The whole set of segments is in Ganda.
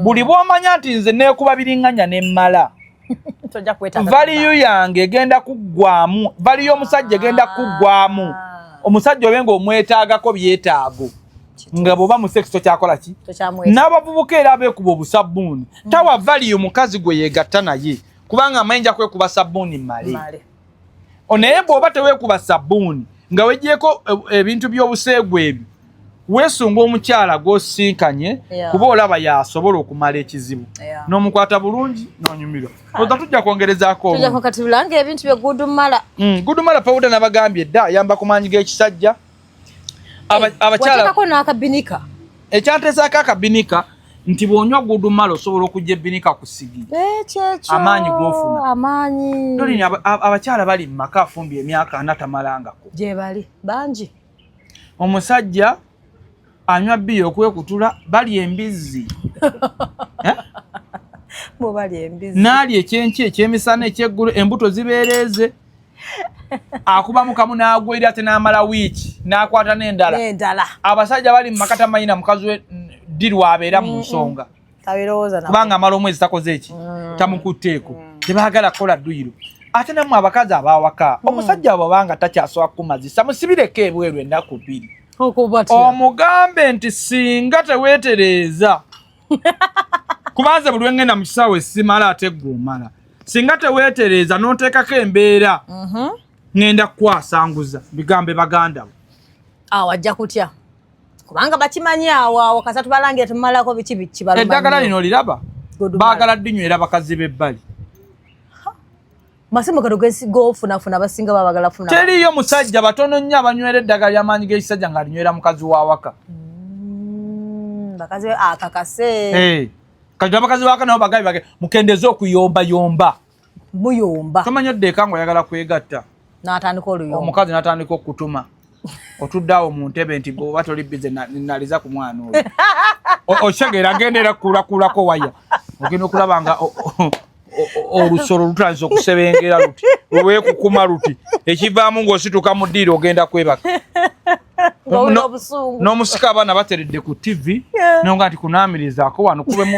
Buli bw'omanya nti nze neekuba biringanya nemmala, Tojja kwetaaga. Value yange egenda kuggwamu, value y'omusajja egenda kuggwamu. Omusajja obe ng'omwetaagako byetaago, nga bw'oba mu sex tokyakola ki? Tokyamwetaaga. N'abavubuka era abeekuba obusabbuuni, tawa value mukazi gwe yeegatta naye, kubanga amanyi nja kwekuba sabbuuni mmale. Male. Naye bw'oba teweekuba sabbuuni nga weggyeko ebintu by'obuseegu ebyo, weesunga omukyala gw'osinkanye, kuba olaba yasobola okumala ekizibu, n'omukwata bulungi n'onyumirwa. Oza tujja kwongerezaako Tujja olumu. Kati bulanga ebintu bye Gudumala. Gudumala powder nabagambye dda ayamba ku maanyi g'ekisajja. Abakyala Wateekako n'akabinika. Ekyanteesaako akabinika nti bw'onywa Gudumala osobola okujja ebinika ku sigi. Ekyekyo. Amaanyi g'ofuna. Amaanyi. Tolini abakyala bali mu maka afumbye emyaka 40 tamalangako. Gye bali bangi. Omusajja anywa bbiya okwekutula, balya embizzi. Eh? Bo bali embizi. N'alya ekyenkya, ekyemisana, ekyeggulo, embuto zibeereeze, akubamu kamu n'agwera, ate n'amala wiiki n'akwata n'endala. N'endala. Abasajja bali mu maka tamanyi na mukazi we ddi lwabeera mu nsonga, Tabirowooza na. Kubanga amala omwezi takoze eki, tamukutteeko, tebaagala kukola dduyiro. Ate nammwe abakazi abawaka, omusajja bw'abanga takyasobola kukumazisa, musibireko ebweru ennaku 2. Okubatya. Omugambe nti singa teweetereeza, kubanze buli lwengenda mu kisaawe simala, ate gwe omala, singa teweetereeza n'oteekako embeera, ŋŋenda kukwasanguza bigambe baganda bo. Awo ajja kutya kubanga bakimanyi awo awo kasa tubalangira tumumalako biki biki baluma Eddagala nnyo. Lino liraba. Good. Baagala ddinywera bakazi b'ebbali. Masimu kano gofunafuna abasinga babagala funa. Teriiyo musajja, batono nnyo abanywera eddagala ly'amaanyi g'ekisajja ng'alinywera mukazi w'awaka. Bakazi be akakase. Eh, kati abakazi bawaka nabo bagabe bage mukendeze okuyombayomba. Muyomba. Tomanyi oddeeka ng'oyagala kwegatta, N'atandika oluyomba. Omukazi n'atandika okutuma, otudde awo mu ntebe nti bw'oba toli busy naliza ku mwana oyo. Okitegeera, agenda era kulakulako waya, ogenda okulaba nga olusolo lutandise okusebengera luti lwekukuma luti, ekivaamu ng'osituka mu ddiiro ogenda kwebaka. Ng'owulira obusungu. N'omusika abaana bateredde ku TV, nonga nti kunaamirizaako wano kubemu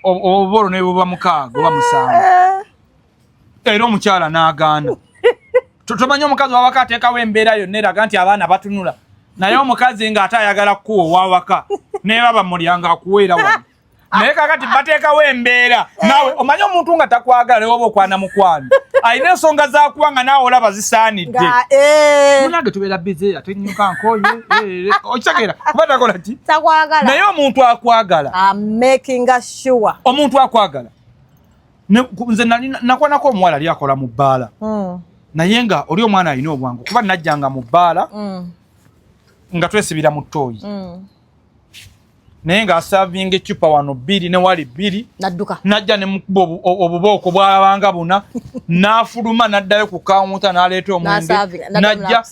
obubolo ne buba mukaaga oba musanvu, era omukyala n'agaana. Tomanyi omukazi wawaka ateekawo embeera yonna eraga nti abaana batunula, naye omukazi ng'ate ayagala kukuwa owawaka naye baba mulya akuweera wano, naye kakati bateekawo embeera. Naawe omanyi omuntu nga takwagala, naye oba okwana mukwano alina ensonga zakuwa nga naawe olaba zisaanidde. Nga Munange tubeera busy, ate nnyuka nkoye, okitegeera, kuba takola ki? Takwagala. Naye omuntu akwagala, I'm making sure. Omuntu akwagala, nze nali nakwanako omuwala ali akola mu bbaala, naye nga oli omwana alina obwangu, kuba najjanga mu bbaala nga twesibira mu ttooyi, naye ng'asavinga eccupa wano bbiri ne wali bbiri. Nadduka. Najja ne mukuba obubooko bwabanga buna, n'afuluma n'addayo ku kawunta n'aleeta omwenge. N'asaavinga, n'addamu. Najja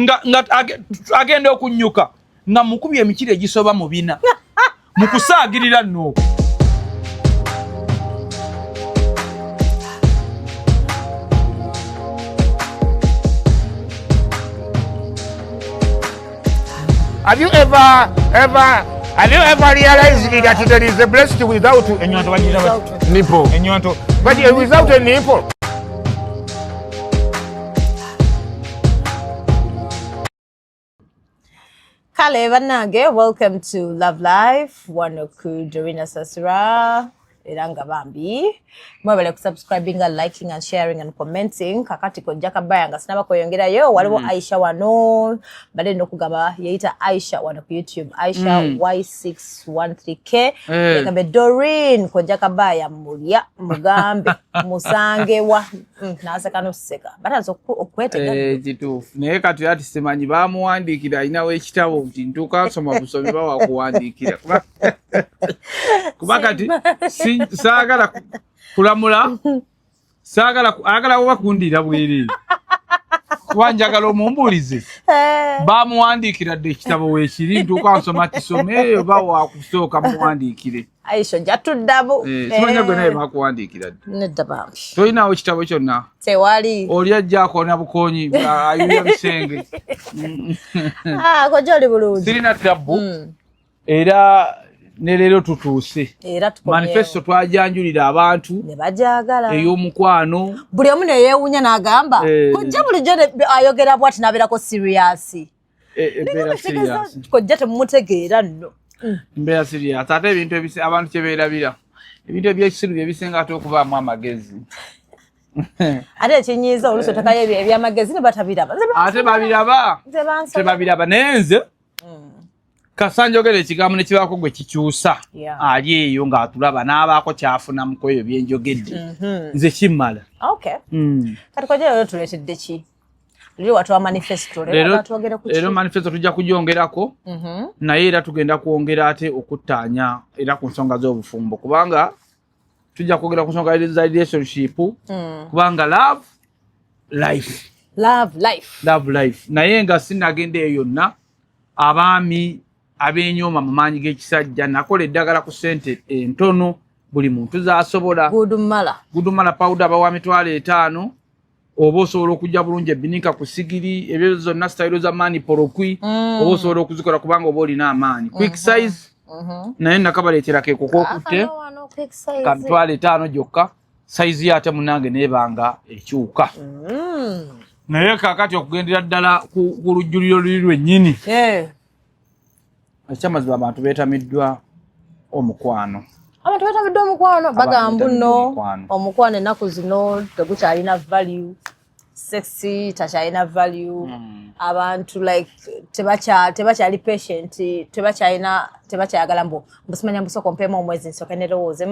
nga agenda okunyuka nga mukubye emikira egisoba mu 4 mu kusaagirira nno okwo. Have you ever, ever, have you ever realized that there is a breast without Ennyonto bagiyita bati? Nipple? Ennyonto. But without a nipple. Kale bannange, welcome to Love Life wano ku Dorina Sasira, era nga bambi mwebale kusubscribinga, liking and sharing and commenting. Kakati kojja kabaya nga sinaba kweyongerayo, waliwo Aisha wano badde nokugamba yeyita Aisha wano ku YouTube, Aisha Y613K. Yagambe Dorin kojja kabaya mulya mugambe musangewa. Naseka noseka bataza okwetega. Eh, kituufu, naye kati ati simanyi bamuwandiikira, alinawo ekitabo nti ntuuka nsoma busomi bawakuwandiikira, kuba kati saagala kulamula, saagala ayagala oba kundiira bwereere, kuba njagala omumbuulize. Bamuwandiikira dde ekitabo weekiri, ntuuka nsoma kisome oba wakusooka muwandiikire? Aisha ojja tuddamu. Eh, simanya gwe naye bakuwandiikira dde? Nedda bambi. Tolinawo kitabo kyonna? Tewali. Oli ajja akona bukonyi, ayuya bisenge. Ah, kojja oli bulungi? Sirina tabbu, era Ne leero tutuuse. Era tukomyewo. Manifesto twajanjulira abantu ne bagyagala ey'omukwano. Buli omu neyeewuunya n'agamba, Eh. "Kojja bulijjo ayogera bwati n'abeerako serious." Embeera serious. Kojja temumutegeera nno. Mbeera serious. Ate ebintu abantu kye beerabira, ebintu ebyekisiru bye bisinga ate okubaamu amagezi. Ate ekinyiiza, oluusi otekayo ebyo ebyamagezi ne batabiraba. Nze Ate babiraba. Nze bansaba. Tebabiraba, naye nze kasa njogera ekigambo ne kibaako gwe kikyusa. Ali eyo ng'atulaba n'abaako kyafunamuku ebyo byenjogedde, nze kimmala. Okay. Kati kojja leero tuleetedde ki? Luli watuwa manifesto, leero twogere ku Leero ki? Manifesto tujja kugyongerako, naye era tugenda kwongera ate okuttaanya era ku nsonga z'obufumbo, kubanga tujja kwogera ku nsonga za relationship, kubanga love life. Love life. Love life. Naye nga sinagenda eyo yonna, abaami ab'enyooma mu maanyi g'ekisajja, nakola eddagala ku ssente entono buli muntu z'asobola. Gudumala. Gudumala powder bawa 50,000, oba osobola okujja bulungi ebinika ku sigiri. Ebyo zonna sitayiro za maani porokwi, oba osobola okuzikola kubanga oba olina amaanyi quick size. Naye nakabaleetera keeko kokutte. Akano wano, quick size. Ka 50,000 gyokka, sayizi yo ate munange neebanga ekyuka. Naye kakati okugendera ddala ku lujjuliro luli lwennyini, ekyamazima abantu beetamiddwa omukwano. Abantu beetamiddwa omukwano, bagamba Beetamiddwa nno omukwano. Omukwano ennaku zino tegukyalina value, sex takyalina value. Abantu like tebakyali patient, tebakyalina, tebakyayagala mbu mbusimanya mbusooka ompeemu omwezi nsooke nerowooze.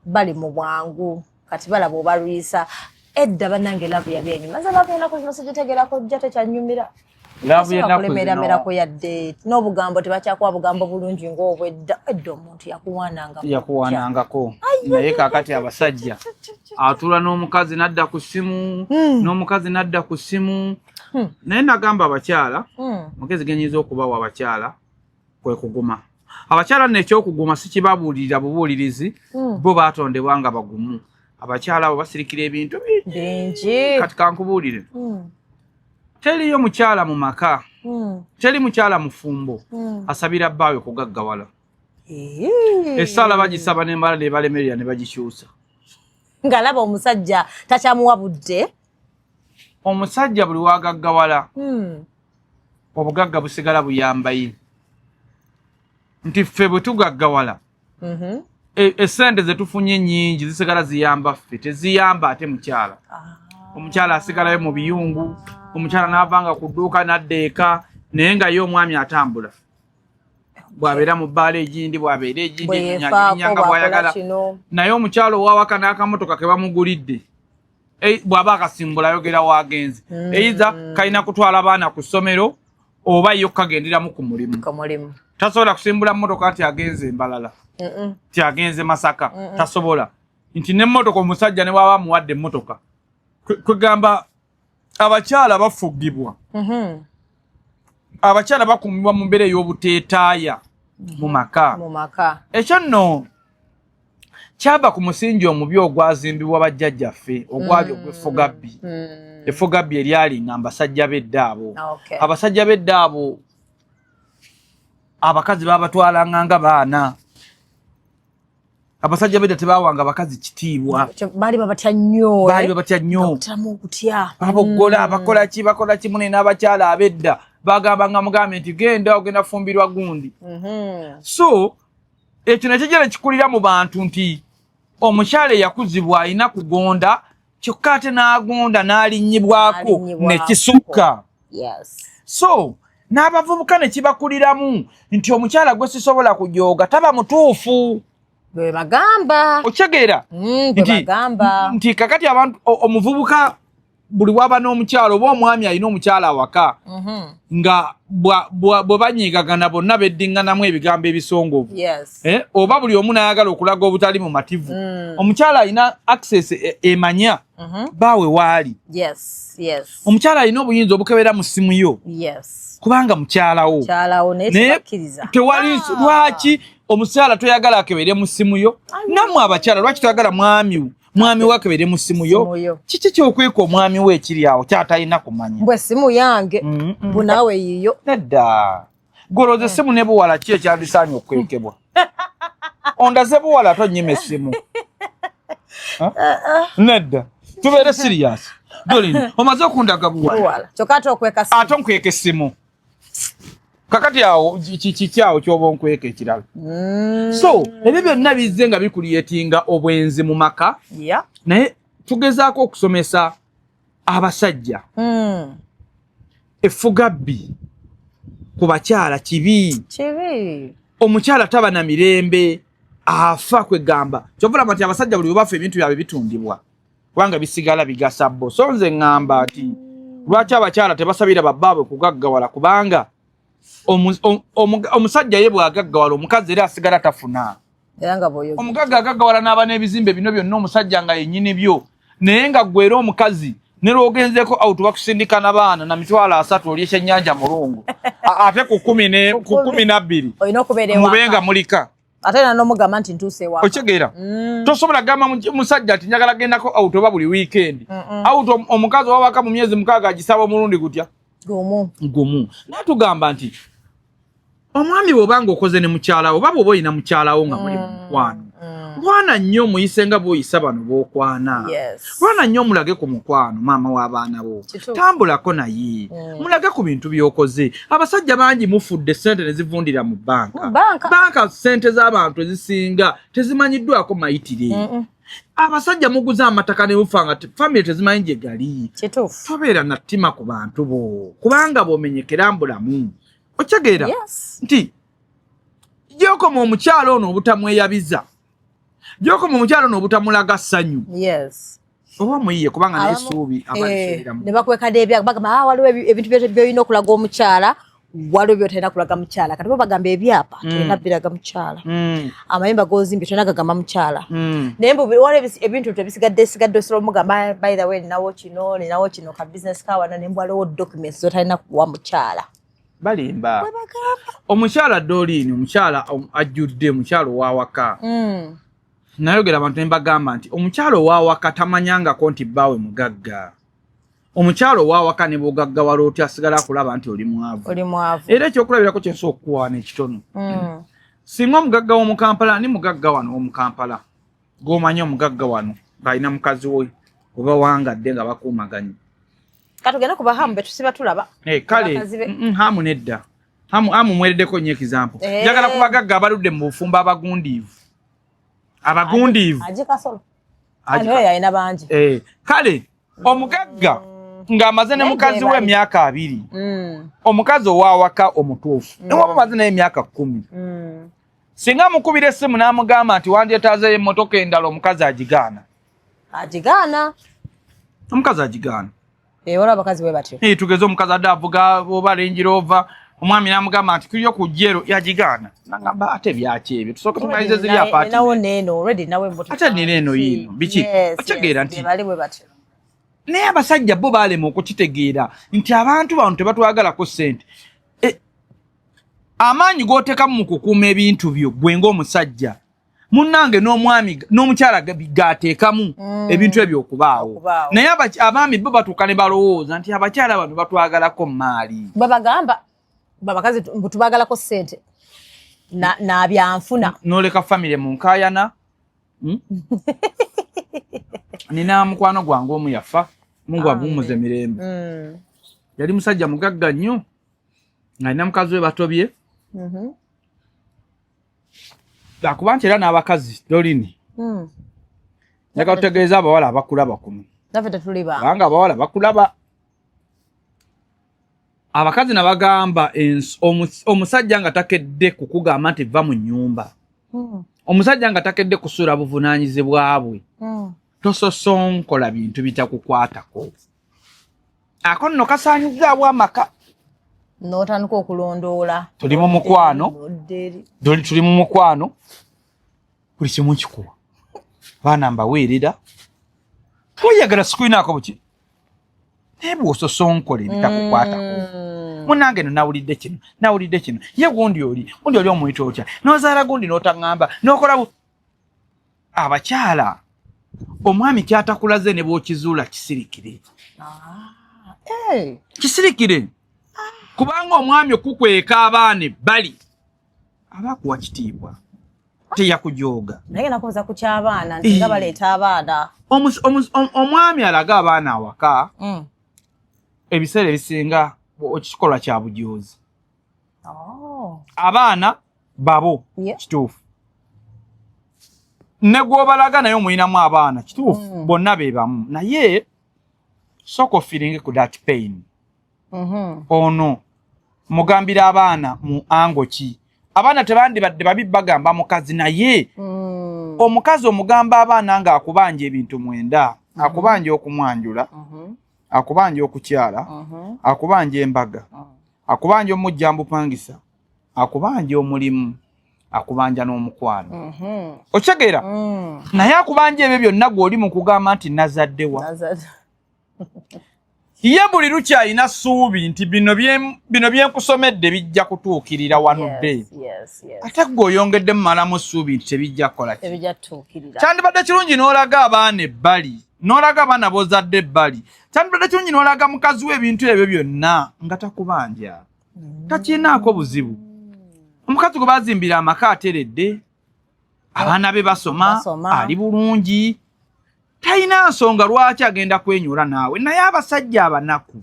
Bali mu bwangu. Kati balaba obalwisa. Edda bannange love yali enyuma. Nze love ennaku zino sigitegeerako, jja tekyanyumira. Love y'ennaku zino Kulemeramerako yadde n'obugambo, tebakyakuwa bugambo bulungi ng'obwedda. Edda omuntu yakuwaananga. Yakuwanangako, naye kakati abasajja atuula n'omukazi n'adda ku ssimu, n'omukazi n'adda ku ssimu. Naye nagamba abakyala, amagezi genyinza okubawa abakyala kwe kuguma. Abakyala nno ekyokuguma sikibabuulirira bubuulirizi, bo baatondebwa nga bagumu. Abakyala abo basirikira ebintu bingi. Bingi. Kati kankubuulire, teriyo mukyala mu maka, teri mukyala mufumbo asabira bbaawe kugaggawala. Essaala bagisaba nembala nebalemerera ne bagikyusa. Ng'alaba omusajja takyamuwa budde. Omusajja buli wagaggawala, obugagga busigala buyambaye. Nti ffe bwe tugaggawala, esente zetufunye ennyingi zisigala ziyamba ffe, teziyamba ate mukyala. Omukyala asigalayo mu biyungu, omukyala n'avanga ku dduuka n'adda eka, naye nga ye omwami atambula, bw'abeera mu bbaala egindi, bw'abeera egindi, Bwe yeefaako, nga bw'akola bw'ayagala. kino. Naye omukyala owawaka n'akamotoka ke bamugulidde, bw'aba akasimbula ayogera waagenze, eiza kalina kutwala baana ku ssomero oba yo kagenderamu ku mulimu. Ku mulimu. Tasobola kusimbula mmotoka nti agenze embalala, nti agenze Masaka, tasobola. Nti nemmotoka omusajja ne bwaba amuwadde emmotoka, kwegamba abakyala bafugibwa, abakyala bakuumibwa mu mbeera ey'obuteetaaya mu maka. Mu maka. Ekyo nno kyava ku musingi omubi ogwazimbibwa bajjajjaffe, ogwali ogw'effugabbi, effugabbi eryalinga abasajja b'edda abo. Abasajja b'edda abo abakazi babatwalanga nga baana. Abasajja b'edda tebawanga abakazi kitiibwa. Baali babatya nnyo. Baali babatya nnyo. Bakuteramu okutya. Baboggola, bakola ki, bakola ki. Munene n'abakyala ab'edda bagamba nga mugambe nti genda ogenda fumbirwa gundi. So ekyo nekyo nekikulira mu bantu nti omukyala eyakuzibwa alina kugonda, kyokka ate n'agonda n'alinnyibwako N'alinnyibwako. nekisukka. So n'abavubuka ne kibakuliramu nti omukyala gwe sisobola kujooga taba mutuufu. Bwe bagamba. Okitegeera? Bwe bagamba. Nti kakati abantu omuvubuka buli waba n'omukyala oba omwami alina omukyala awaka, nga bwe banyiigagana bonna beddiŋŋanamu ebigambo ebisongovu. Oba buli omu n'ayagala okulaga obutali mumativu, omukyala alina access emanya baawe waali. Omukyala alina obuyinza obukebera mu ssimu yo, kubanga mukyalawo. Kyalawo, naye Naye tebakkiriza. tewali. Lwaki omukyala toyagala akebere mu ssimu yo? Nammwe abakyala, lwaki toyagala mwami we akebere mu ssimu yo? Ssimu yo. Kiki kyokweka omwami we ekiri awo kyatalina kumanya? Mbwe essimu yange, bunaawe yiyo. Nedda, goloza essimu ne buwala ki ekyandisaanye okwekebwa? Ondaze buwala ate onnyima essimu. Nedda, tubeere serious. Dolin, omaze okundaga buwala. Kyokka ate okweka ssimu. Ate onkweka essimu. Kakati awo kiki awo ky'oba onkweka ekirala? So ebyo byonna bizze nga bikuliyetinga obwenzi mu maka. Naye tugezaako okusomesa abasajja effugabbi ku bakyala kibi. Kibi. Omukyala taba na mirembe, afa kwegamba. Kyova olaba nti abasajja buli lwe bafa ebintu byabwe bitundibwa kubanga bisigala bigasa bo. So nze ŋŋamba nti lwaki abakyala tebasabira babbaabwe kugaggawala, kubanga omusajja ye bw'agaggawala omukazi era asigala tafuna. Omugagga agaggawala n'aba n'ebizimbe bino byonna, omusajja nga yennyini byo, naye nga ggwe era omukazi ne lw'ogenzeeko out bakusindika na baana na 30,000 oli ekyennyanja mulungu, ate ku 12 mube nga mulika. Ate era n'omugamba nti ntuuse ewaka. Okitegeera? Tosobola kugamba musajja nti njagala gendako out oba buli weekend. Out omukazi owawaka mu myezi 6 agisaba omulundi gutya? Gumu. Gumu. Naye tugamba nti omwami bw'oba ng'okoze ne mukyala wo, oba bw'oba olina mukyala wo nga muli mu mukwano, lwana nnyo omuyise nga bw'oyisa bano b'okwana. Lwana nnyo omulage ku mukwano maama w'abaana bo. Tambulako naye. Mulage ku bintu by'okoze. Abasajja bangi mufudde ssente ne zivundira mu banka. Banka ssente z'abantu ezisinga tezimanyiddwako mayitire. Abasajja muguze amataka ne mufa nga family tezimanyi gye gali. Tobeera na ttima ku bantu bo kubanga bw'omenyekera mbulamu. Okitegeera? Nti gy'okoma omukyala ono obutamweyabiza, gy'okoma omukyala ono obutamulaga ssanyu. Oba omuyiye kubanga naye essuubi aba lisuubiramu. Ne bakweka n'ebya, bagamba, waliwo ebintu by'olina okulaga omukyala, waliwo by'otalina kulaga mukyala. Kati bo bagamba ebyapa tolina biraga mukyala. Amayumba g'ozimbye tolina gagamba mukyala. Naye mbu waliwo ebintu tebisigadde sigadde osobola omugamba, by the way, ninawo kino, ninawo kino, ka business ka wano, naye mbu waliwo documents z'otalina kuwa mukyala. Balimba. Omukyala Doreen, omukyala ajjudde, omukyala ow'awaka. Nayogera abantu ne mbagamba nti omukyala ow'awaka tamanyangako nti bbaawe mugagga. Omukyala ow'awaka ne bw'ogaggawala otya asigala akulaba nti oli mwavu. Oli mwavu. Era ekyokulabirako kye nsobola okukuwa n'ekitono. Singa omugagga w'omu Kampala, ani mugagga wano w'omu Kampala? Gw'omanyi omugagga wano ng'alina mukazi we oba wangadde nga bakuumaganye. Katugende ku bahamu be tusiba tulaba. Kale, hamu nedda. Hamu mwereddeko nnyo example. Njagala ku bagagga abaludde mu bufumbo abagundiivu. Abagundiivu. Aji Kasolo. Ano yalina bangi. Kale, omugagga ng'amaze ne mukazi we emyaka 2. Omukazi ow'awaka omutuufu. Ne waba amaze naye emyaka 10. Singa amukubira essimu n'amugamba nti wandyetaazeeyo emmotoka endala, omukazi agigaana. Agigaana. Omukazi agigaana. Waliwo abakazi bwe batyo. Tugeze omukazi adde avuga oba Range Rover, omwami n'amugamba nti tuliyo ku jero, yagigaana. Nagamba ate byaki ebyo, tusooke tumalize ziri apartment. Ninawo neeno, already nawe emmotoka. Ate nina eno yiino, biki? Okitegeera nti bali bwe batyo. Naye abasajja bo baalema okukitegeera nti abantu bano tebatwagalako ssente. Amaanyi g'oteekamu mu kukuuma ebintu byo gwe ng'omusajja, munnange n'omwami n'omukyala g'ateekamu ebintu ebyo okubaawo. Naye abaami bo batuuka ne balowooza nti abakyala bano batwagalako mmaali. Babagamba abakazi mbu tubagalako ssente na byanfuna. N'oleka famire mu nkaayana. Nina mukwano gwange omu yafa, Mungu amuwummuze mirembe. Yali musajja mugagga nnyo, ng'alina mukazi we batobye. Lwakuba nti era n'abakazi Doreen. Njagala tutegeeze abawala abakulaba kuno. Naffe tetuli ba. Kubanga abawala bakulaba. Abakazi nabagamba omusajja nga takedde kukugamba nti va mu nnyumba. Omusajja nga takedde kusuula buvunaanyizibwa bwe. Tososonkola bintu bitakukwatako. Ako nno kasaanyizzaawo amaka. N'otandika okulondoola. Tuli mu mukwano. Tuli mu mukwano. Buli kimu nkikuwa. Abaana mbaweerera. Tweyagala sikulinaako buki. Naye bw'ososonkola ebitakukwatako. Munnange no nawulidde kino, nawulidde kino. Ye gundi oli, gundi oli omuyita otya? N'ozaala gundi n'otaŋŋamba, n'okola abakyala omwami ky'atakulaze ne bw'okizuula kisirikire. Kisirikire. Kubanga omwami okukweka abaana ebbali aba akuwa kitiibwa. Teyakujooga. Naye nakubuza ku ky'abaana nti nga baleeta abaana. Omwami alaga abaana awaka ebiseera ebisinga ekikolwa kya bujoozi. Oh. Abaana babo kituufu, ne gw'obalaga naye omulinamu abaana kituufu, bonna be bamu, naye sooka ofeelinge ku that pain. Ono mugambira abaana mu ango ki? Abaana tebandibadde babi bagamba mukazi, naye omukazi omugamba abaana ng'akubanja ebintu 9, akubanja okumwanjula, akubanja okukyala, akubanja embaga, akubanja omujja mbupangisa, akubanja omulimu, akubanja n'omukwano. Okitegeera? Naye akubanja ebyo byonna, gw'oli mu kugamba nti nazaddewa. Ye buli lukyalina ssuubi nti bino byenkusomedde bijja kutuukirira wanudde. Ate gwe oyongedde mumalamu ssuubi nti tebijja kukola ki? Tebijja kutuukirira. Kyandibadde kirungi n'olaga abaana ebbali, n'olaga abaana b'ozadde ebbali. Kyandibadde kirungi n'olaga mukazi we ebintu ebyo byonna nga takubanja, takirinaako buzibu. Omukazi gwe bazimbira amaka ateredde, abaana be basoma, Basoma. ali bulungi, talina nsonga lwaki agenda kwenyola naawe. Naye abasajja abanaku,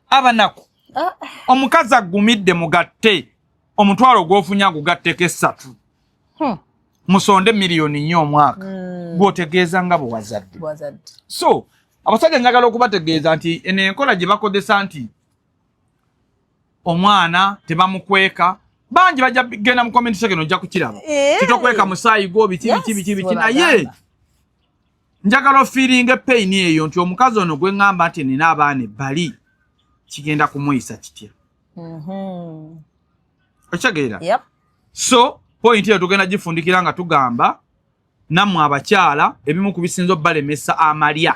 abanaku, Ah. omukazi agumidde, mugatte omutwalo gw'ofunye agugatteko 3, musonde miliyoni 4 omwaka, gw'otegeeza nga bwe wazadde. Wazadde. So abasajja njagala okubategeeza nti eno enkola gye bakozesa nti omwana tebamukweka, bangi bajja genda mu comment section, ojja kukiraba, titokweka musaayi gwo, biki, biki, biki, biki. Bwe Naye bagamba. njagala ofeelinga pain eyo nti omukazi ono gwe ŋŋamba nti nina abaana ebbali kigenda kumuyisa kitya? Okitegeera? Yep. So point eyo tugenda gifundikira nga tugamba nammwe abakyala, ebimu ku bisinza obbalemesa amalya,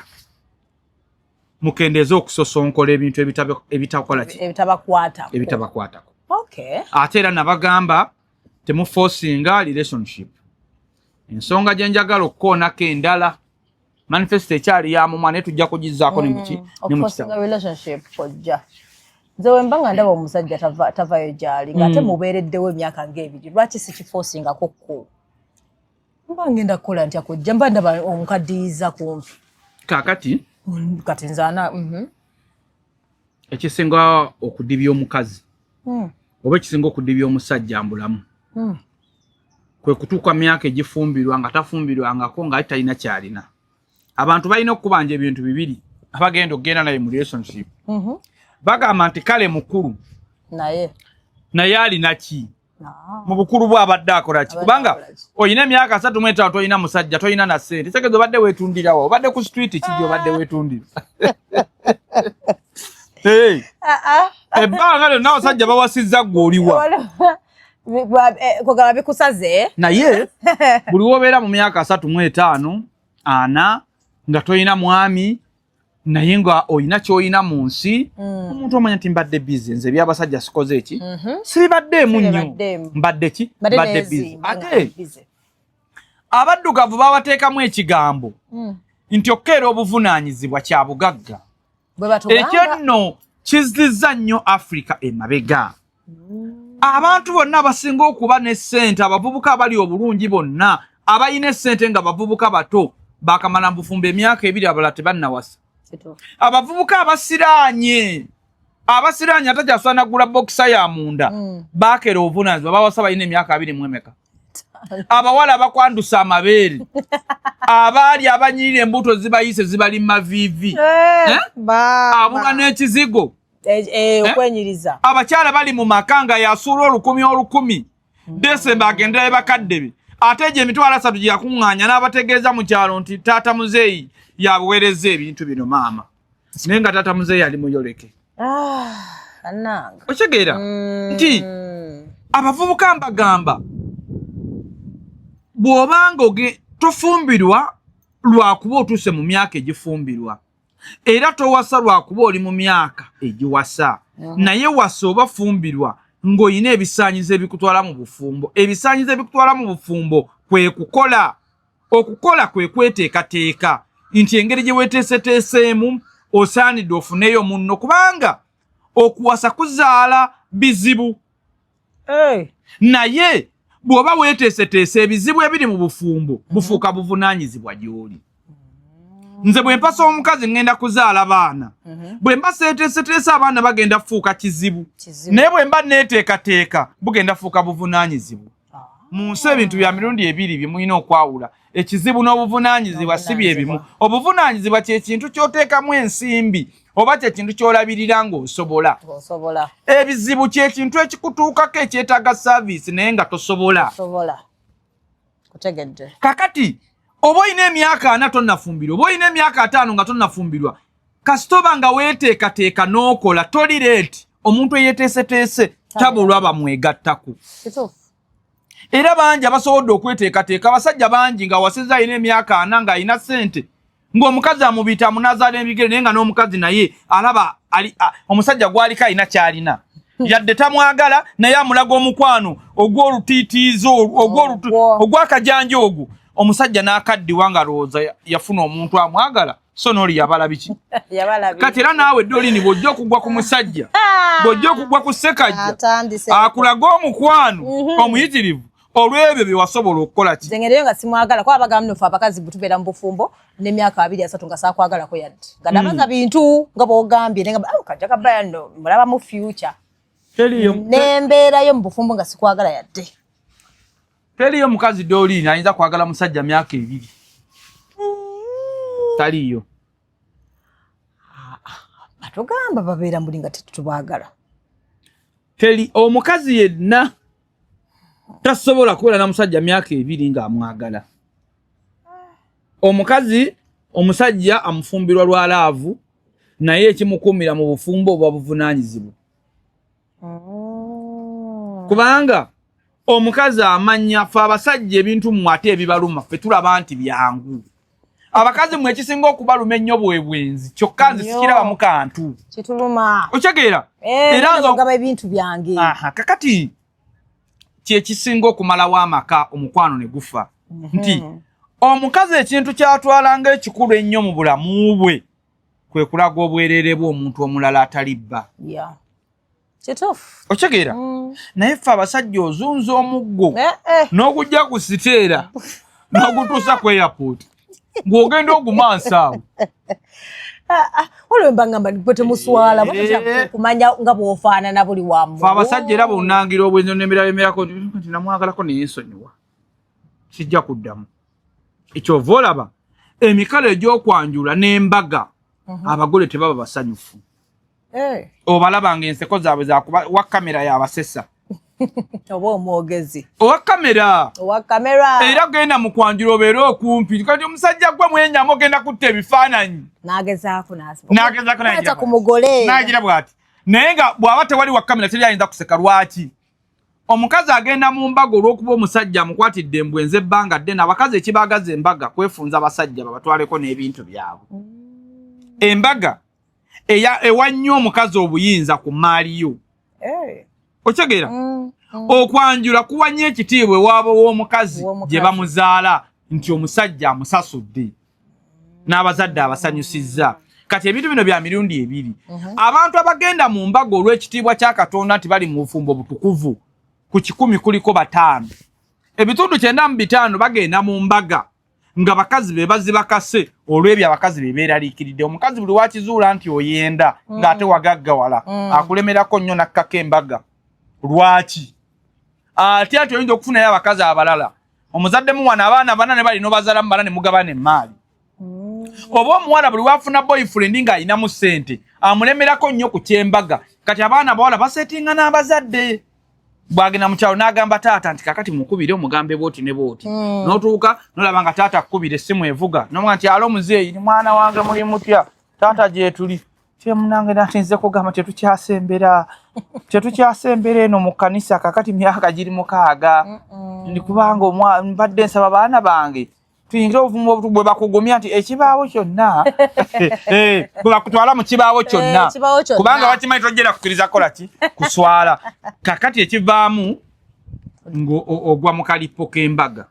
mukendeeze okusosonkola ebintu ebitakola ki? Ebitabakwatako. Ebitabakwatako. Okay. Ate era nabagamba temuforcinga relationship. Ensonga gye njagala okukoonako endala, manifesto ekyali ya mumwa, naye tujja kugizaako ne muki ne mu Okuforcinga kitabo. relationship, kojja nze wemba nga ndaba omusajja tavayo gyali, ng'ate mubeereddewo emyaka ng'ebiri, lwaki sikiforcingako kko? Mba ngenda kukola ntya, kojja? Mba ndaba omukaddiyiza kumpi. Kaakati Kati nze ana ekisinga okudibya omukazi oba ekisinga okudibya omusajja mbulamu kwe kutuuka myaka egifumbirwa nga tafumbirwangako, nga ate talina kyalina. Abantu balina okukubanja ebintu bibiri abagenda okugenda naye mu relationship. Bagamba nti kale mukulu, naye naye alina ki? Ah. Mu bukulu bwe abadde akola ki? Abadde Kubanga akola ki? olina emyaka 35, tolina musajja, tolina na ssente, tegeeza obadde weetundirawa? Obadde ku street kijja obadde weetundira? Hey, Ah, ah. ebbanga lyonna abasajja bawasizza, ggwe oliwa? Kugamba bikusaze. Naye buli wobeera mu myaka 35, 40 nga tolina mwami, naye nga olina kyolina mu nsi, omuntu omanya nti mbadde busy, nze ebyabasajja sikoze eki, sibibaddeemu nnyo. Sibibaddeemu. Mbadde ki? Mbadde Mbadde busy. neezimba nga Ate busy. abaddugavu babateekamu ekigambo nti okukeera obuvunaanyizibwa kya bugagga. Bwe batugamba. Ekyo nno kizizza nnyo Africa emabega. Abantu bonna abasinga okuba ne ssente, abavubuka abali obulungi bonna abalina essente nga bavubuka bato, bakamala mu bufumbo emyaka 2, abalala tebannawasa. Kituufu. Abavubuka abasiraanye, abasiraanye atakyasobola nagula boxer ya munda, bakeera obuvunaanyizibwa, bawasa balina emyaka abiri mu emeka. Abawala abakwandusa amabeere, abaali abanyirira embuto zibayise zibali mu maviivi. Eh, Eh? Abulwa n'ekizigo. Okwenyiriza. Abakyala bali mu maka nga yasuula olukumi olukumi, Desemba agenderayo bakadde be, ate egyo 30,000 gye yakuŋŋaanya n'abategeeza mu kyalo nti taata muzeeyi yabuweereza ebintu bino maama, naye nga taata muzeeyi ali muyoleke. Ah, annange. Okitegeera nti abavubuka mbagamba, bw'obanga tofumbirwa lwakuba otuuse mu myaka egifumbirwa, era towasa lwakuba oli mu myaka egiwasa, naye wasa oba fumbirwa ng'olina ebisaanyizo ebikutwala mu bufumbo. Ebisaanyizo ebikutwala mu bufumbo kwe kukola. Okukola kwe kweteekateeka nti engeri gye weeteeseteeseemu osaanidde ofuneyo munno, kubanga okuwasa kuzaala bizibu. Hey. Naye Bw'oba weeteeseteese, ebizibu ebiri mu bufumbo bufuuka buvunaanyizibwa gy'oli. Nze bwe mpasa omukazi, ŋŋenda kuzaala baana. Bwe mba seeteeseteese, abaana bagenda kufuuka kizibu. Kizibu. Naye bwe mba neeteekateeka, bugenda fuuka buvunaanyizibwa. Mu nsi ebintu bya mirundi ebiri bye mulina okwawula: ekizibu n'obuvunaanyizibwa si bye bimu. Obuvunaanyizibwa kye kintu ky'oteekamu ensimbi oba kye kintu ky'olabirira ng'osobola. Osobola. Ebizibu kye kintu ekikutuukako ekyetaaga service naye nga tosobola. Osobola, kutegedde. Kakati oba olina emyaka 40 tonnafumbirwa, oba olina emyaka 50 nga tonnafumbirwa, kasita oba nga weeteekateeka n'okola, toli late. Omuntu eyeeteeseteese tabulwa bamwegattako. Kituufu. Era bangi abasobodde okweteekateeka. Abasajja bangi nga wasizza alina emyaka 40 ng'alina ssente, ng'omukazi amubita amunazaala ebigere, naye nga n'omukazi naye alaba omusajja gwaliko alina ky'alina, yadde tamwagala, naye amulaga omukwano ogw'olutiitiizo, Ogwo. ogw'akajanja ogwo. Omusajja n'akaddiwa nga alowooza yafuna omuntu amwagala, so n'oli yabala biki. Yabala. Kati era naawe Dolini, bw'ojja okugwa ku musajja, bw'ojja okugwa ku Ssekajja, Atandise. akulaga omukwano omuyitirivu olw'ebyo bye wasobola okukola ki. Nze ngendeyo nga simwagala, kuba bagamba nno ffe abakazi bwe tubeera mu bufumbo n'emyaka 20, 30 nga saakwagalako yadde, nga nabaza bintu nga bw'ogambye, naye nga, "Oh, kajja kabaya nno mulabamu future." Teriyo. Nembeerayo mu bufumbo nga sikwagala yadde. Teriyo mukazi, Dolini, ayinza kwagala musajja myaka 2. Taliyo. Batugamba babeera muli nga tetubaagala. Teri omukazi yenna tasobola kubeera na musajja myaka 2 ng'amwagala. Omukazi, omusajja amufumbirwa lwa love, naye ekimukuumira mu bufumbo oba buvunaanyizibwa, kubanga omukazi amanya fe abasajja ebintu mmwe ate ebibaluma ffe tulaba nti byangu. Abakazi mmwe ekisinga okubaluma ennyo bwe bwenzi, kyokka nze Nnyo. sikirabamu kantu. Kituluma. Okitegeera? Era Era nze ogaba ebintu byange. Aha, kakati kyekisinga okumalawo amaka, omukwano ne gufa, nti omukazi ekintu kyatwalanga ekikulu ennyo mu bulamu bwe kwe kulaga obwereere bw'omuntu omulala atali bba. Yeah. Kituufu. Okitegeera? Naye ffe abasajja ozunza omuggo Eh, eh. n'ogujja ku siteera n'ogutuusa ku airport ng'ogenda ogumansa awo. Ah, ah, waliwo mbangamba gwe temuswala. Eh. Kumanya nga bw'ofaanana buli wamu. Fe abasajja era bwonangira obwenzi nemirabemerako nti namwagalako naye nsonyiwa, sijja kuddamu. Ekyova olaba emikalo egy'okwanjula n'embaga, abagole tebaba basanyufu. Eh, Obalaba nga enseko zaabwe zakuba wa kamera yabasesa. Oba omwogezi. Owa kamera. Owa kamera. Era genda mu kwanjula obeere okumpi. Kati omusajja gwe mwenyamu ogenda kutta ebifaananyi. N'agezaako. N'agezaako. N'agira ku mugole. Nagira bw'ati, naye nga bw'aba tewali wa kamera teri ayinza kuseka. Lwaki omukazi agenda mu mbaga? Olw'okuba omusajja amukwatidde embwenzi ebbanga ddene. Abakazi ekibaagaza embaga kwefunza abasajja babatwaleko n'ebintu byabwe. Embaga ewa nnyo omukazi obuyinza ku maali yo. Eh. Okitegeera? Okwanjula kuwa nnyo ekitiibwa ewaabwe w'omukazi W'omukazi. gye bamuzaala, nti omusajja amusasudde n'abazadde abasanyusizza. Kati ebintu bino bya mirundi ebiri. Abantu abagenda mu mbaga olw'ekitiibwa kya Katonda nti bali mu bufumbo butukuvu, ku 100 kuliko 5. 95% bagenda mu mbaga nga bakazi be bazibakase olw'ebyo abakazi be beeraliikiridde. Omukazi buli wakizuula nti oyenda ng'ate wagaggawala, akulemerako nnyo nakkako embaga. Lwaki ate ati oyinza okufunayo abakazi abalala, omuzadde muwana abaana bana ne bali nobazaalamu bana ne mugabana emaali? Oba omuwala buli wafuna boyfriend ng'alinamu ssente amulemerako nnyo ku kyembaga. Kati abaana abawala basetinga n'abazadde. Bwagenda mu kyalo n'agamba taata nti kakati mukubire omugambe bwoti ne bwoti. N'otuuka nolaba nga taata akkubira essimu evuga, nomuga nti, "Alo muzeeyi, ni mwana wange, muli mutya taata? Gyetuli kyemunange natinze kugamba tetukyasembera, tetukyasembera eno mu kkanisa. Kakati myaka giri 6 ndi kubanga mbadde nsaba baana bange tuyingire obufumbo bwe bakugumya nti ekibaawo kyonna, bwe bakutwala mu kibaawo kyonna." Eh, ekibaawo kyonna. Kubanga bakimanyi tojjera kukkiriza kukola ki, kuswala. Kakati ekivaamu ng'ogwa mu kalipo k'embaga.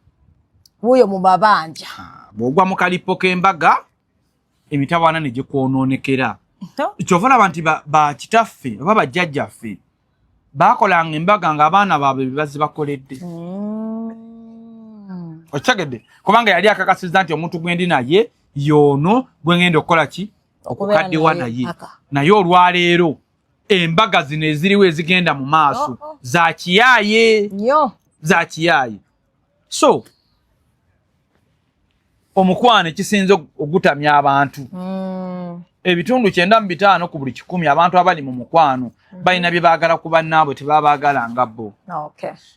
Wuuyo mu mabanja. Bw'ogwa mu kalipo k'embaga, emitawaana ne gikwonoonekera. Kyova olaba nti bakitaffe oba bajjajjaffe baakolanga embaga ng'abaana baabwe be bazibakoledde. Okitegedde? Kubanga yali akakasizza nti omuntu gwendi naye yoono gwe ngenda okukola ki, okukaddiwa naye. Naye olwaleero embaga zino eziriwo ezigenda mu maaso za kiyaaye, za kiyaaye. So omukwano ekisinza ogutamya abantu, 95% ku buli 100 abantu abali mu mukwano balina bye baagala ku bannaabwe, tebabaagala nga bo.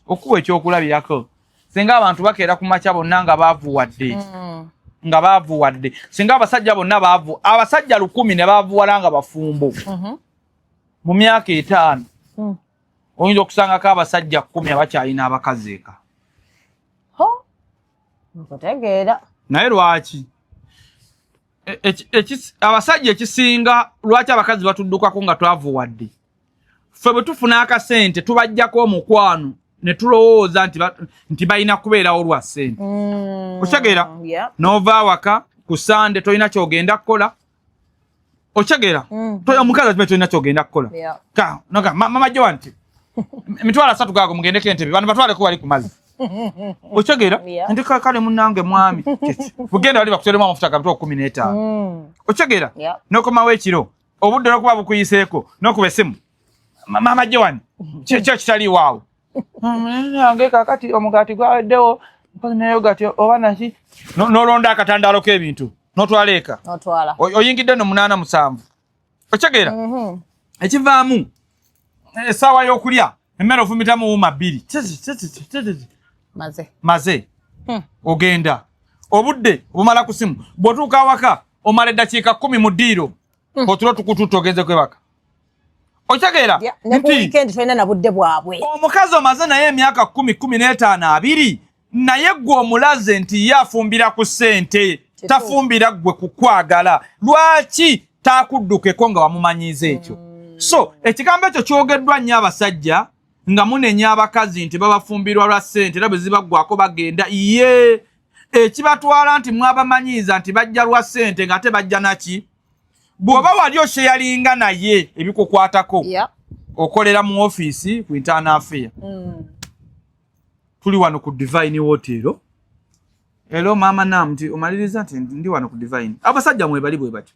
Okuwa ekyokulabirako, singa abantu bakeera ku makya bonna nga baavuwadde, nga baavuwadde, singa abasajja bonna baavu, abasajja 1000 ne baavuwala nga bafumbo, mu myaka 5 oyinza okusangako abasajja 10 abakyalina abakazi eka. Nkutegeera. Naye lwaki abasajja ekisinga lwaki abakazi batuddukako nga twavuwadde? Ffe bwe tufuna akasente tubajjako omukwano ne tulowooza nti balina kubeerawo lwa ssente. Okitegeera? N'ova awaka ku Sande tolina kyogenda kukola. Okitegeera? Omukazi akimanyi tolina kyogenda kukola. Mama Joa nti 30,000 gago mugendeko Entebbe, bano batwaleko wali ku mazzi. Okitegeera? Nti kale munnange mwami bugenda wali bakuteremu amafuta ga 15,000. Okitegeera? N'okomawo ekiro obudde n'okuba bukuyiseeko n'okuba essimu, mama Joan, kyo kitaliiwo awo nange kakati omugaati gwaweddewo mpozi ne yogati oba naki, n'olonda akatandaalo k'ebintu n'otwala eka, oyingidde no 8, 7. Okitegeera? Ekivaamu essaawa y'okulya emmere ofumitamu wuuma 2. Maze ogenda obudde obumala ku simu. Bw'otuuka awaka omala eddakiika 10 mu ddiiro, otulo tukututte, ogenze kwebaka. Okitegeera nti omukazi omaze naye emyaka 10, 15, 20, naye gwe omulaze nti ye afumbira ku ssente, tafumbira gwe kukwagala. Lwaki takuddukeko nga wamumanyiiza ekyo? So ekigambo ekyo kyogeddwa nnyo abasajja nga munenya abakazi nti babafumbirwa lwa ssente, era bwe zibaggwako bagenda. Ye ekibatwala nti mwabamanyiiza nti bajja lwa ssente, ng'ate bajja naki? Bw'oba wali osharinga naye ebikukwatako, okolera mu ofiisi ku internal affair, tuli wano ku Divine Hotel ero maama nam nti omaliriza nti ndi wano ku Divine. Abasajja mwebali bwe batyo.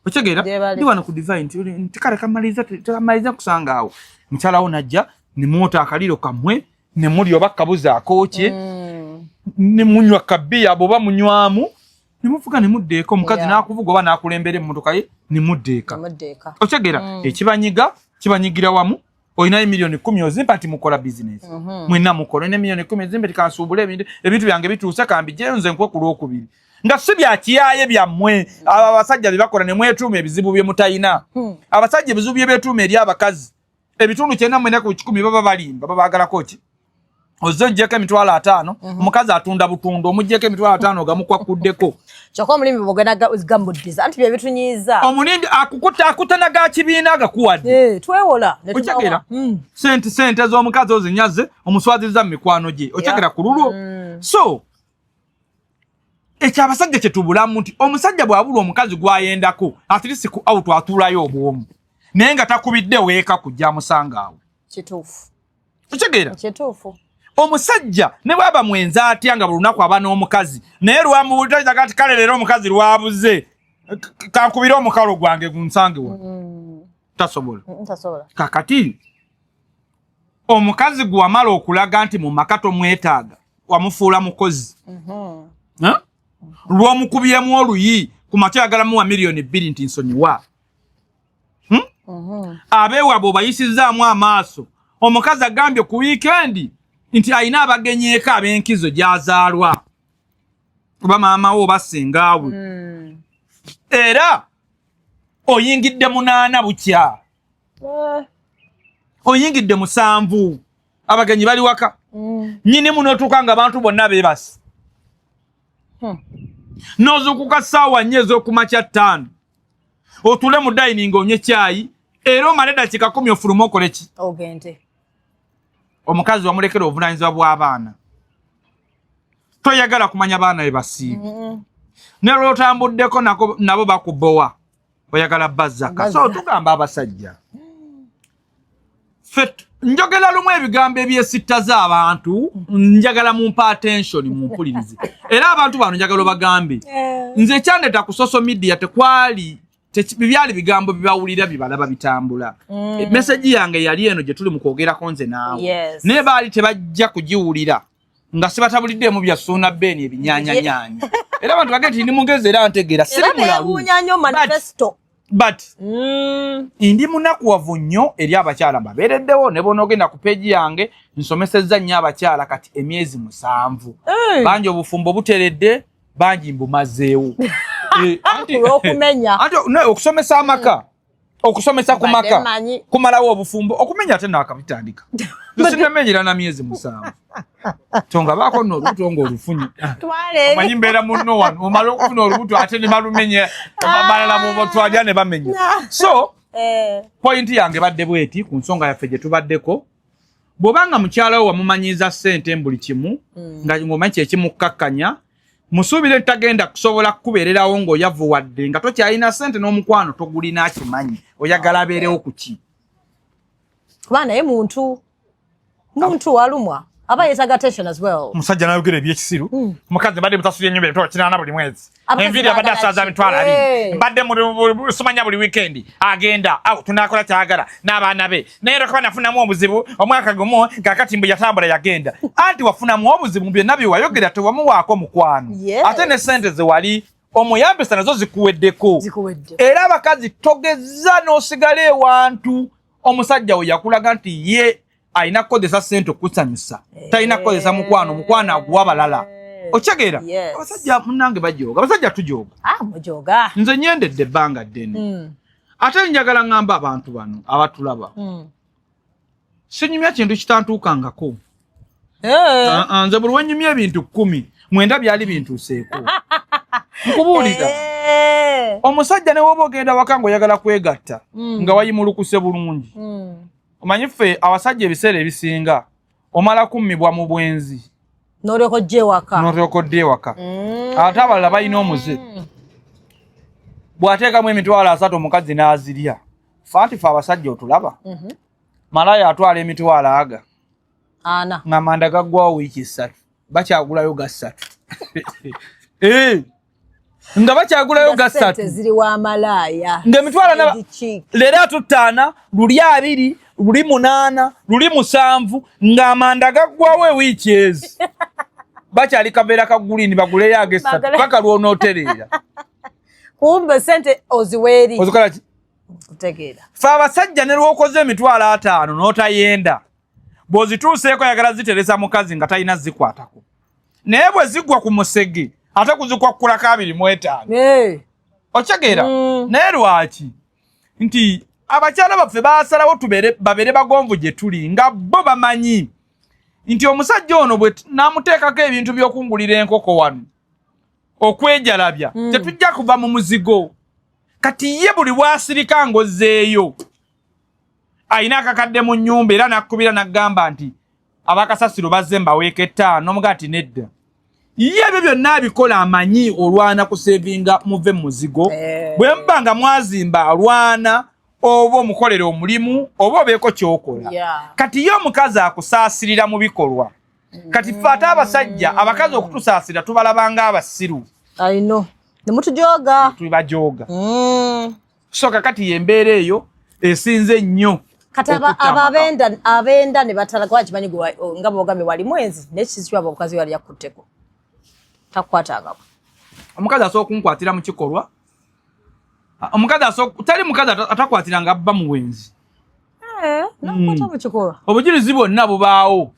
Okitegeera? Ndi wano ku Divine nti kale kamaliriza, kamaliriza kusanga awo mukyalawo najja nemwota akaliro kammwe nemuli oba kabuzi akookye, ne munywa kabiya bwoba munywamu, nemuvuga nemudda eka. Omukazi n'akuvuga oba n'akulembera emmotoka ye nemudda eka. Okitegeera? Ekibanyiga kibanyigira wamu. Olinayo miliyoni 10 ozimpa nti mukola bizinesi, mwenna mukola. Olina miliyoni 10 ozimpa ti kansuubule ebintu byange bituuse kambijeyo nze nkuwe ku Lwokubiri, nga si bya kiyaaye byammwe. Abo abasajja bye bakola ne mwetuuma ebizibu bye mutayina. Abasajja ebizibu bye beetuuma eri abakazi, 94% ku 100 baba balimba. Babaagalako ki? Ozze oggyeko 50,000, omukazi atunda butunda, omuggyeko 50,000 ogamukwakuddeko. Kyokka omulimbi bwogenda gamuddiza anti bye bitunyiiza. Omulimbi akukuta akutana ga kibiina agakuwadde. Eh, twewola. Okyegera? Sente z'omukazi ozinyaze, omuswaziriza mu mikwano gye. Okyegera? Ku lulwo. So ekyo abasajja kyetubulamu nti omusajja bw'abulwa omukazi gw'ayendako, at least ku out atuulayo obwomu, naye nga takubidde weeka kujja amusanga awo. Kituufu. Okitegeera? Kituufu. Omusajja ne bwaba mwenzi atya nga buli lunaku aba n'omukazi, naye lwamuwulira ti kale leero omukazi lwabuze, kankubire omukalo gwange gunsange wa, tasobola. Tasobola. Kakati omukazi gwe wamala okulaga nti mu maka tomwetaaga, wamufuula mukozi. Eh? Lw'omukubyemu oluyi ku makya oyagala muwa miliyoni 2 nti nsonyiwa. Hmm? Abeewaabwe obayisizaamu amaaso. Omukazi agambye ku wiikendi nti alina abagenyi eka ab'enkizo gy'azaalwa, oba maama we oba sengaawe, era oyingidde 8 bukya, oyingidde 7, abagenyi bali waka. Nyini munotuuka nga abantu bonna beebase, n'ozuukuka ssaawa 4 ez'okumakya, 5, otuule mu dining onywe kyayi, era omale eddakiika 10 ofulume okole ki? Ogende. Omukazi wamulekera obuvunanyizibwa bw'abaana, toyagala kumanya baana be basiibe, ne lwotambuddeko nabo bakubowa, oyagala bazzaka. So tugamba abasajja ffe Njogera lumu ebigambo ebyesittaza abantu, njagala mumpa attention, mumpulirize. Era abantu bano njagala obagambe, nze ekyandeta ku social media tekwali byali bigambo bibawulira bibalaba bitambula. Message yange yali eno gye tuli mu kwogerako nze naawe, naye baali tebajja kugiwulira nga sibatabuliddeemu bya Suuna Ben ebinyanyanyanya. Era abantu bagende nti ndi mugezi era ntegeera, siri Era mulalu. beewuunya nnyo manifesto. But ndi munakuwavu nnyo eri abakyala mbabeereddewo. Ne bonoogenda ku page yange, nsomesezza nnyo abakyala kati emyezi 7. Bangi obufumbo buteredde, bangi mbumazeewo. Olw'okumenya. Anti okusomesa amaka, okusomesa ku Mbadde maka mmanyi. kumalawo obufumbo. Okumenya ate naakabitandika, sinamenyera na myezi 7 tonga baako nno olubuto ng'olufunye. Twala eri. Omanyi mbeera munno wano, omala okufuna olubuto ate ne balumenye balala botwalya ne bamenya. So point yange badde bweti ku nsonga yaffe gye tubaddeko: bw'obanga mukyala wo wamumanyiiza ssente buli kimu, nga ng'omanyi kyekimukkakkanya, musuubire nti tagenda kusobola kukubeererawo ng'oyavuwadde, nga tokyalina ssente n'omukwano togulina, akimanyi oyagala abeerewo ku ki? Kuba naye muntu walumwa aba yeetaaga attention as well. Omusajja nayogera ebyekisiru. Omukazi mbadde musasulira ennyumba 800,000 buli mwezi. Abakazi Enviiri abadde baagala asaza ki? 20,000. Mbadde simanya buli weekend agenda awo tunakola kyagala n'abaana be, naye lwakuba nafunamu obuzibu omwaka gumu, kakati mbu yatambula yagenda. Anti wafunamu obuzibu mu byonna byewayogera, tewamuwaako mukwano. Ate ne sente zewali omuyambisa nazo zikuweddeko. Zikuwedde. Era abakazi, togeza n'osigala ewantu omusajja we yakulaga nti ye alina kukozesa ssente okusanyusa, talina kukozesa mukwano. Mukwano aguwa balala, okitegeera? Yes. Abasajja munange bajooga, abasajja tujooga. Ah, mujoga. Nze nyendedde ebbanga ddene. Ate njagala ŋŋamba abantu bano abatulaba, sinyumya kintu kitantuukangako. Ah, ah, nze buli wenyumya ebintu 19 byali bintuuseeko, nkubuulira. Omusajja ne woba ogenda waka ng'oyagala kwegatta, nga wayimulukuse bulungi, omanyi ffe abasajja ebiseera ebisinga omala kummibwa mu bwenzi, N'olyoka ojja ewaka. N'olyoka odda ewaka. Ate abalala balina omuze, bw'ateekamu 30,000 omukazi n'azirya. Fe anti fe abasajja otulaba, malaya atwala emitwalo aga 40. Ng'amanda gaggwawo wiiki 3, bakyagulayo ga 3. Nga bakyagulayo ga Sente 3. ziri wa malaaya. Ng'emitwalo Side chick. Leero atuttaana, luli 20, luli 8, luli 7, ng'amanda gaggwawo ewiiki ezi bakyali kaveera ka green, baguleyo ag'essatu paka lwonootereera. Kumbe sente oziweeri. Ozikola ki? Kutegeera. Fe abasajja ne lwokoze 50,000 n'otayenda, bw'ozituuseeko ayagala ziteresa mukazi nga talina zikwatako, naye bwe zigwa ku musege ate kuzikwakulako 25. Okitegeera? Naye lwaki nti abakyala baffe basalawo tubeere babeere bagonvu gye tuli, nga bo bamanyi nti omusajja ono bwe namuteekako ebintu by'okungulira enkoko wano okwejalabya, tetujja kuva mu muzigo. Kati ye buli bwasirika ng'ozzeeyo ayina akakadde mu nnyumba, era nakkubira n'aggamba nti abakasasiro bazze mbaweeka 5, n'omuga nti nedda. Ye ebyo byonna abikola amanyi olwana kusevinga muve mu muzigo. Bwe muba nga mwazimba, alwana oba omukolera omulimu oba obeeko kyokola. Kati ye omukazi akusaasirira mu bikolwa. Kati ffe ate abasajja, abakazi okutusaasira tubalabanga abasiru. I know. Ne mutujoga. Tubajooga. So kakati yembeera eyo esinze ennyo Kati okutta aba amaka. abenda ne batala kwa kimanyi gwe nga bwogambye wali mwenzi, naye kisi kyaba omukazi yali yakutteko. Takukwatangako. Omukazi asobola okunkwatira mu kikolwa. Omukazi asobola, tali mukazi atakwatiranga abba mu bwenzi. Nakukwata mu kikolwa. Obujulizi bwonna bubaawo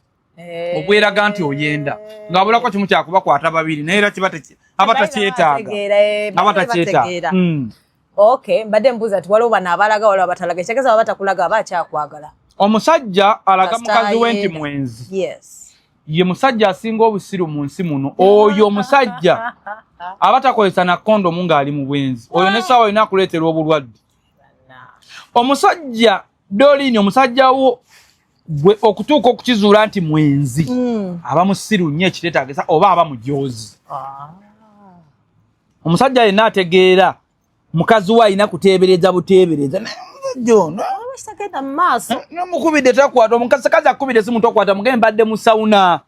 obweraga nti oyenda, ng'abulako kimu kyakubakwata babiri, naye era kiba aba takyetaaga. Bategeera, Aba bategeera. takyetaaga. Okay, mbadde mbuuza nti waliwo bano abalaga, waliwo abatalaga. Ekitegeeza baba batakulaga aba akyakwagala. Omusajja alaga Kasita mukazi we nti ayenda. mwenzi, ye musajja asinga obusiru mu nsi muno. Oyo omusajja aba takozesa na kondomu ng'ali mu bwenzi, oyo n'essaawa yonna akuleetera obulwadde. Omusajja Dolini, omusajja wo gwe okutuuka okukizuula nti mwenzi, aba musiru nnyo ekiteetaagisa oba aba mujoozi. Omusajja yenna ategeera mukazi we alina kuteebereza buteebereza, naye omusajja ono Waliwo ekitagenda mu maaso. Nomukubidde takwata, omukazi akubidde esimu tokwata, mugambe mbadde mu sauna.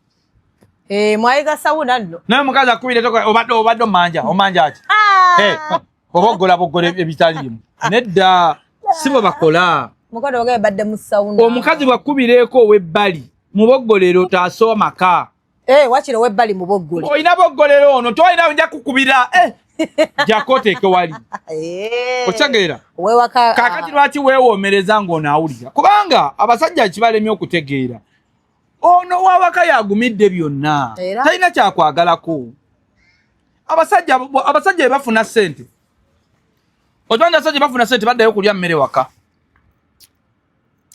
Eh, mwayiga sauna nno. Naye omukazi akubidde tokwata, obadde omanja, omanja ki? Ah! Oba oggola buggola ebitaliimu. Nedda, si bwe bakola. Mukwano bagambe badde mu sauna. Omukazi bw'akkubireeko ow'ebbali, muboggolero taase amaka. Eh, wakiri ow'ebbali muboggole. Olina boggolero ono, tolina nja kukubira. Jjako oteeke wali. Okitegeera? Ow'ewaka. Kaakati lwaki weewoomereza ng'ono awulira? Kubanga abasajja kibalemye okutegeera. Ono w'awaka yagumidde byonna. Talina kyakwagalako. Abasajja bwe bafuna ssente. Okimanyi abasajja bafuna ssente baddayo kulya mmere waka.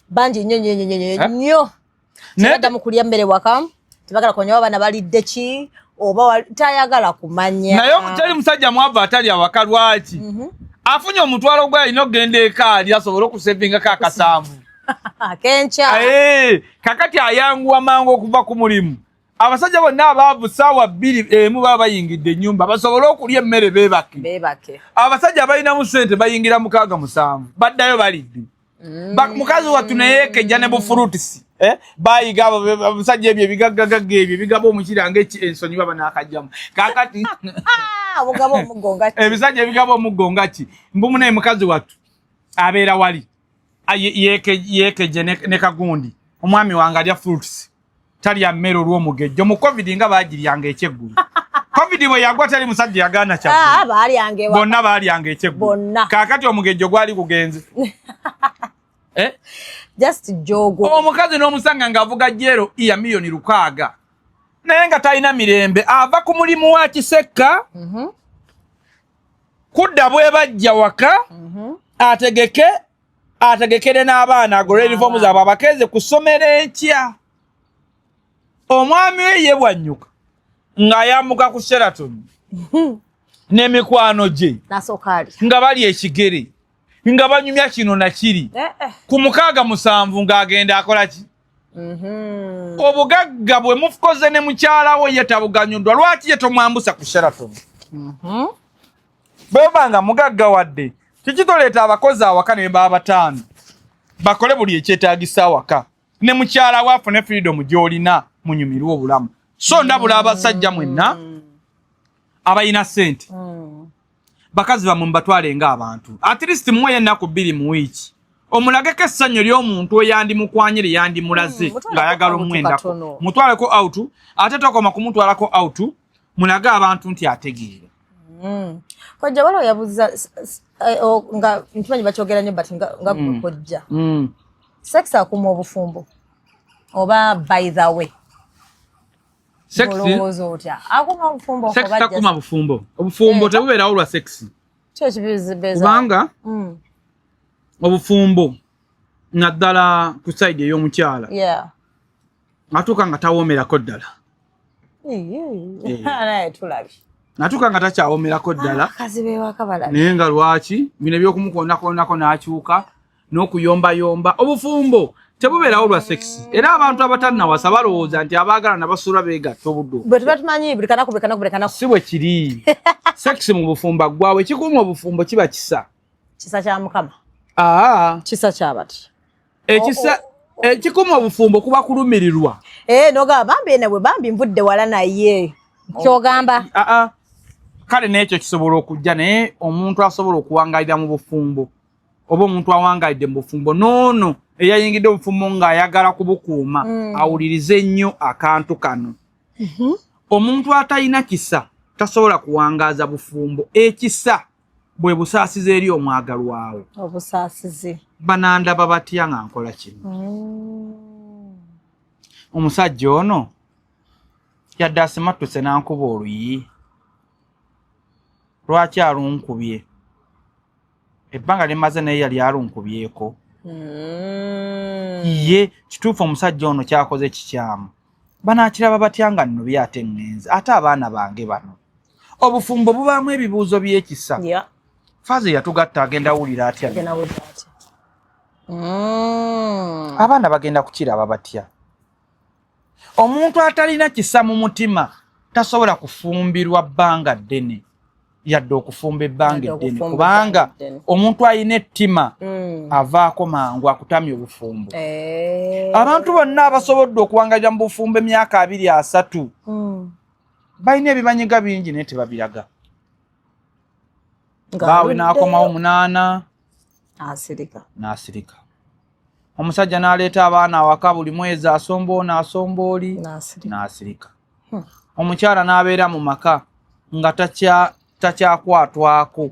Bangi nnyo nnyo nnyo nnyo nnyo. Tebadda mu kulya mmere waka, tebagala kumanya oba abaana balidde ki, oba tayagala kumanya. Naye teri musajja mwavu atali awaka lwaki? Afunye omutwalo gwe alina okugenda eka ali asobole okusevingako akasanvu. Kenkya. Kakati ayanguwa mangu okuva ku mulimu. Abasajja bonna abaavu ssaawa 2:00 baba bayingidde ennyumba basobole okulya emmere beebake. Beebake. Abasajja abalinamu ssente bayingira 6, 7 baddayo balidde. Mukazi wattu naye kejja ne bufruits. Bayiga abasajja ebyo ebigaggagagga ebyo ebigaba omukira ng'ensonyi baba n'akajjamu. Kaakati obugaba omuggo nga ki? Ebisajja ebigaba omuggo nga ki? Mbu naye mukazi wattu abeera wali yeekeje ne kagundi. Omwami wange alya fruits. Talya mmere olw'omugejjo. Mu COVID nga baagiryanga ekyeggulu. COVID bwe yagwa teri musajja yagaana kyaggulu. Baalyanga ewaka. Bonna baalyanga ekyeggulu. Bonna. Kaakati omugejjo gwali gugenze. Just jogo. Omukazi n'omusanga ng'avuga jero ya 6,000,000. Naye nga talina mirembe, ava ku mulimu wa Kisekka. Kudda bwe bajja waka, ategekere n'abaana agole uniform zaabwe abakeeze ku ssomero enkya. Omwami we ye bwannyuka ng'ayambuka ku Sheraton n'emikwano gye nga bali ekigere nga banyumya kino na kiri. Ku 6, 7 ng'agenda akola ki? Obugagga bwe mukoze ne mukyala we ye tabuganyuddwa. Lwaki ye tomwambusa ku Sheraton? Bw'oba nga mugagga wadde, kiki toleeta abakozi awaka ne baba 5 bakole buli ekyetaagisa awaka ne mukyala we afune freedom gy'olina munyumirwe obulamu. So ndabula abasajja mwenna abalina ssente, bakazi bammwe mubatwale ng'abantu. At least muweeyo ennaku 2 mu wiiki omulageko essanyu ly'omuntu eyandimukwanye lye yandimulaze ng'ayagala omwendako. Mutwaleko out, ate tokoma kumutwalako out, mulage abantu nti ategeera. Kojja waliwo yabuuza nga nkimanyi bakyogera nnyo but nga gwe kojja. Sex akuuma obufumbo oba by the way? Olowooza otya? Akuuma obufumbo? Sex takuma bufumbo. Obufumbo tebubeerawo lwa sex. Kubanga obufumbo naddala ku side ey'omukyala atuuka nga tawoomerako ddala. Natuuka nga takyawomerako ddala. Naye nga lwaki bino eby'okumukoonako n'akyuka n'okuyombayomba. Obufumbo tebubeerawo lwa sex. Era abantu abatannawasa balowooza nti abaagalana basula beegatta obudde. Bwe tuba tumanyi buli kanaku, buli kanaku, buli kanaku. Si bwe kiri. Sex mu bufumbo aggwawo. Ekikuuma obufumbo kiba kisa. Kisa kya Mukama. Kisa kya bati. Ekisa ekikuuma obufumbo kuba kulumirirwa. N'ogamba bambi ene bwe bambi nvudde wala naye. Ky'ogamba? Kale n'ekyo kisobola okujja naye omuntu asobola okuwangalira mu bufumbo oba omuntu awangalidde mu bufumbo n'ono eyayingidde obufumbo ng'ayagala kubukuuma awulirize nnyo akantu kano. Omuntu atalina kisa tasobola kuwangaaza bufumbo. Ekisa bwe busaasizi eri omwagalwawo. Obusaasizi. Banandaba batya nga nkola kino? Omusajja ono yadde asimattuse n'ankuba oluyi. Lwaki alunkubye? Ebbanga lye mmaze naye yali alunkubyeko. Ye kituufu omusajja ono ky'akoze kikyamu. Banaakiraba batya nga nno byate ŋŋenze ate abaana bange bano. Obufumbo bubaamu ebibuuzo by'ekisa. Faaza yatugatta agenda wulira atya? Abaana bagenda kukiraba batya? Omuntu atalina kisa mu mutima tasobola kufumbirwa bbanga ddene. Yadde okufumba ebbanga eddene, kubanga omuntu alina ettima avaako mangu akutamya obufumbo. Abantu bonna abasobodde okuwangalira mu bufumbo emyaka 20 30 balina ebibanyiga bingi naye tebabiraga. Baawe n'akomawo 8 n'asirika. Omusajja n'aleeta abaana awaka buli mwezi, asomba ono asomba oli, n'asirika. Omukyala n'abeera mu maka nga takyakwatwako,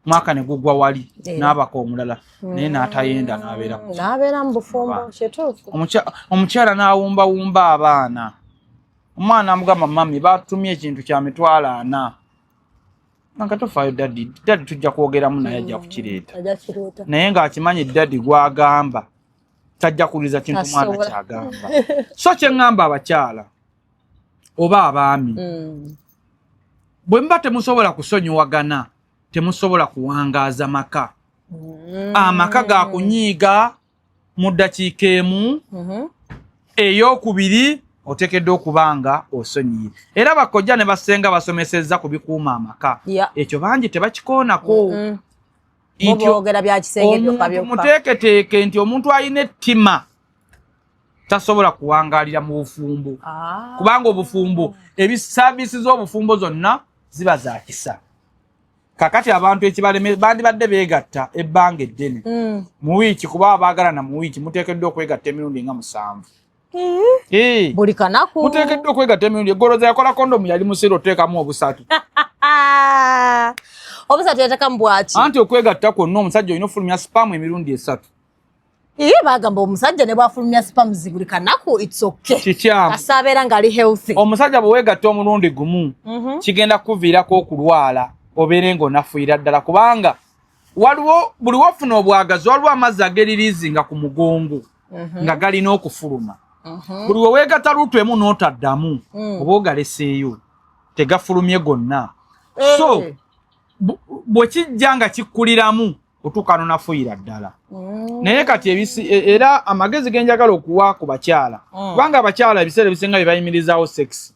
mwaka ne gugwa wali n'abaka omulala naye n'atayenda n'abeera n'abeera mu bufumbo. Kituufu. Omukyala n'awumbawumba abaana, omwana amugamba, "Mummy, batumye ekintu kya 40,000." Nga tofaayo daddy, daddy tujja kwogeramu naye ajja kukireeta. Naye ng'akimanyi daddy gwagamba tajja kuwuliza kintu mwana kyagamba. So kyeŋŋamba abakyala oba abaami, bwe muba temusobola kusonyiwagana, temusobola kuwangaaza maka. Amaka gakunyiiga mu ddakiika emu, eyokubiri oteekeddwa okuba nga osonyiye. Era bakojja ne basenga basomesezza ku bikuuma amaka. Ekyo bangi tebakikoonako. Nti omuntu muteeketeeke nti omuntu alina ettima tasobola kuwangaalira mu bufumbo, kubanga obufumbo, ebiservices z'obufumbo zonna ziba za kisa. Kakati abantu ekibaleme, bandibadde beegatta ebbanga eddene mu wiiki, kuba abaagalana mu wiiki muteekeddwa okwegatta emirundi nga 7. Buli kanaku. Muteekeddwa okwegatta emirundi. Egoloza yakola kondomu yali musiru oteekamu obusatu. Obusatu yateekamu bwaki? Anti okwegatta kwonna omusajja olina ofulumya sperm emirundi 3. Iye, bagamba omusajja ne bwafulumya sperms buli kanaku, it's okay. Kikyamu. Kasita abeera ng'ali healthy. Omusajja bwe weegatta omulundi gumu, kigenda kukuviirako okulwala, obeere ng'onafuira ddala, kubanga waliwo buli wofuna obwagazi waliwo amazzi ageririizinga ku mugongo nga galina okufuluma. Buli we weegatta luutu emu n'otaddamu, oba ogaleseeyo tegafulumye gonna. So bwe kijja nga kikkuliramu, otuuka nonafuuyira ddala. Naye kati ebisi era amagezi ge njagala okuwa ku bakyala, kubanga abakyala ebiseera ebisinga bye bayimirizaawo sex.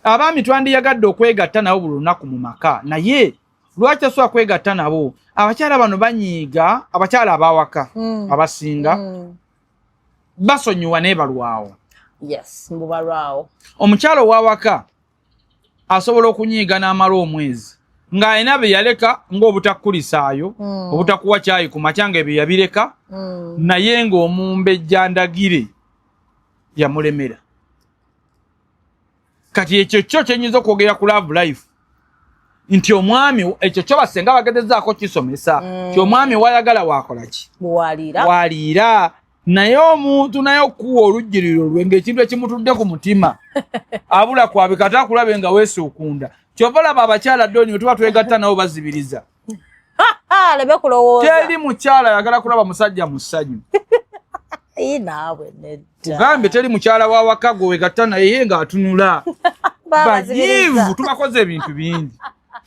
Abaami twandiyagadde okwegatta nabo buli lunaku mu maka, naye lwaki tosobola kwegatta nabo? Abakyala bano banyiiga. Abakyala abawaka abasinga basonyiwa naye balwawo. Yes, mbubalwawo. Omukyala owawaka asobola okunyiiga n'amala omwezi ng'alina bye yaleka, ng'obutakkulisaayo, obutakuwa kyayi ku makya, nga ebyo yabireka, naye ng'omumbejja ndagire yamulemera. Kati ekyo kyo kyenyinza okwogera ku love life, nti omwami ekyo kyo basenga bagezezaako kisomesa ti omwami wayagala wakola ki? Bwaliira. Waliira. Naye omuntu naye okuwa olujjiriro lwe ng'ekintu ekimutudde ku mutima abula kwabika, ate akulabe nga weesuukunda. Kyova laba abakyala doni tuba twegatta nabo bazibiriza. Lebe kulowooza. Teri mukyala ayagala kulaba musajja mu ssanyu. Ii, naawe nedda. Ugambye teri mukyala wa waka gwe wegatta naye ye ng'atunula. Babazibiriza. Banyiivu, tubakoze ebintu bingi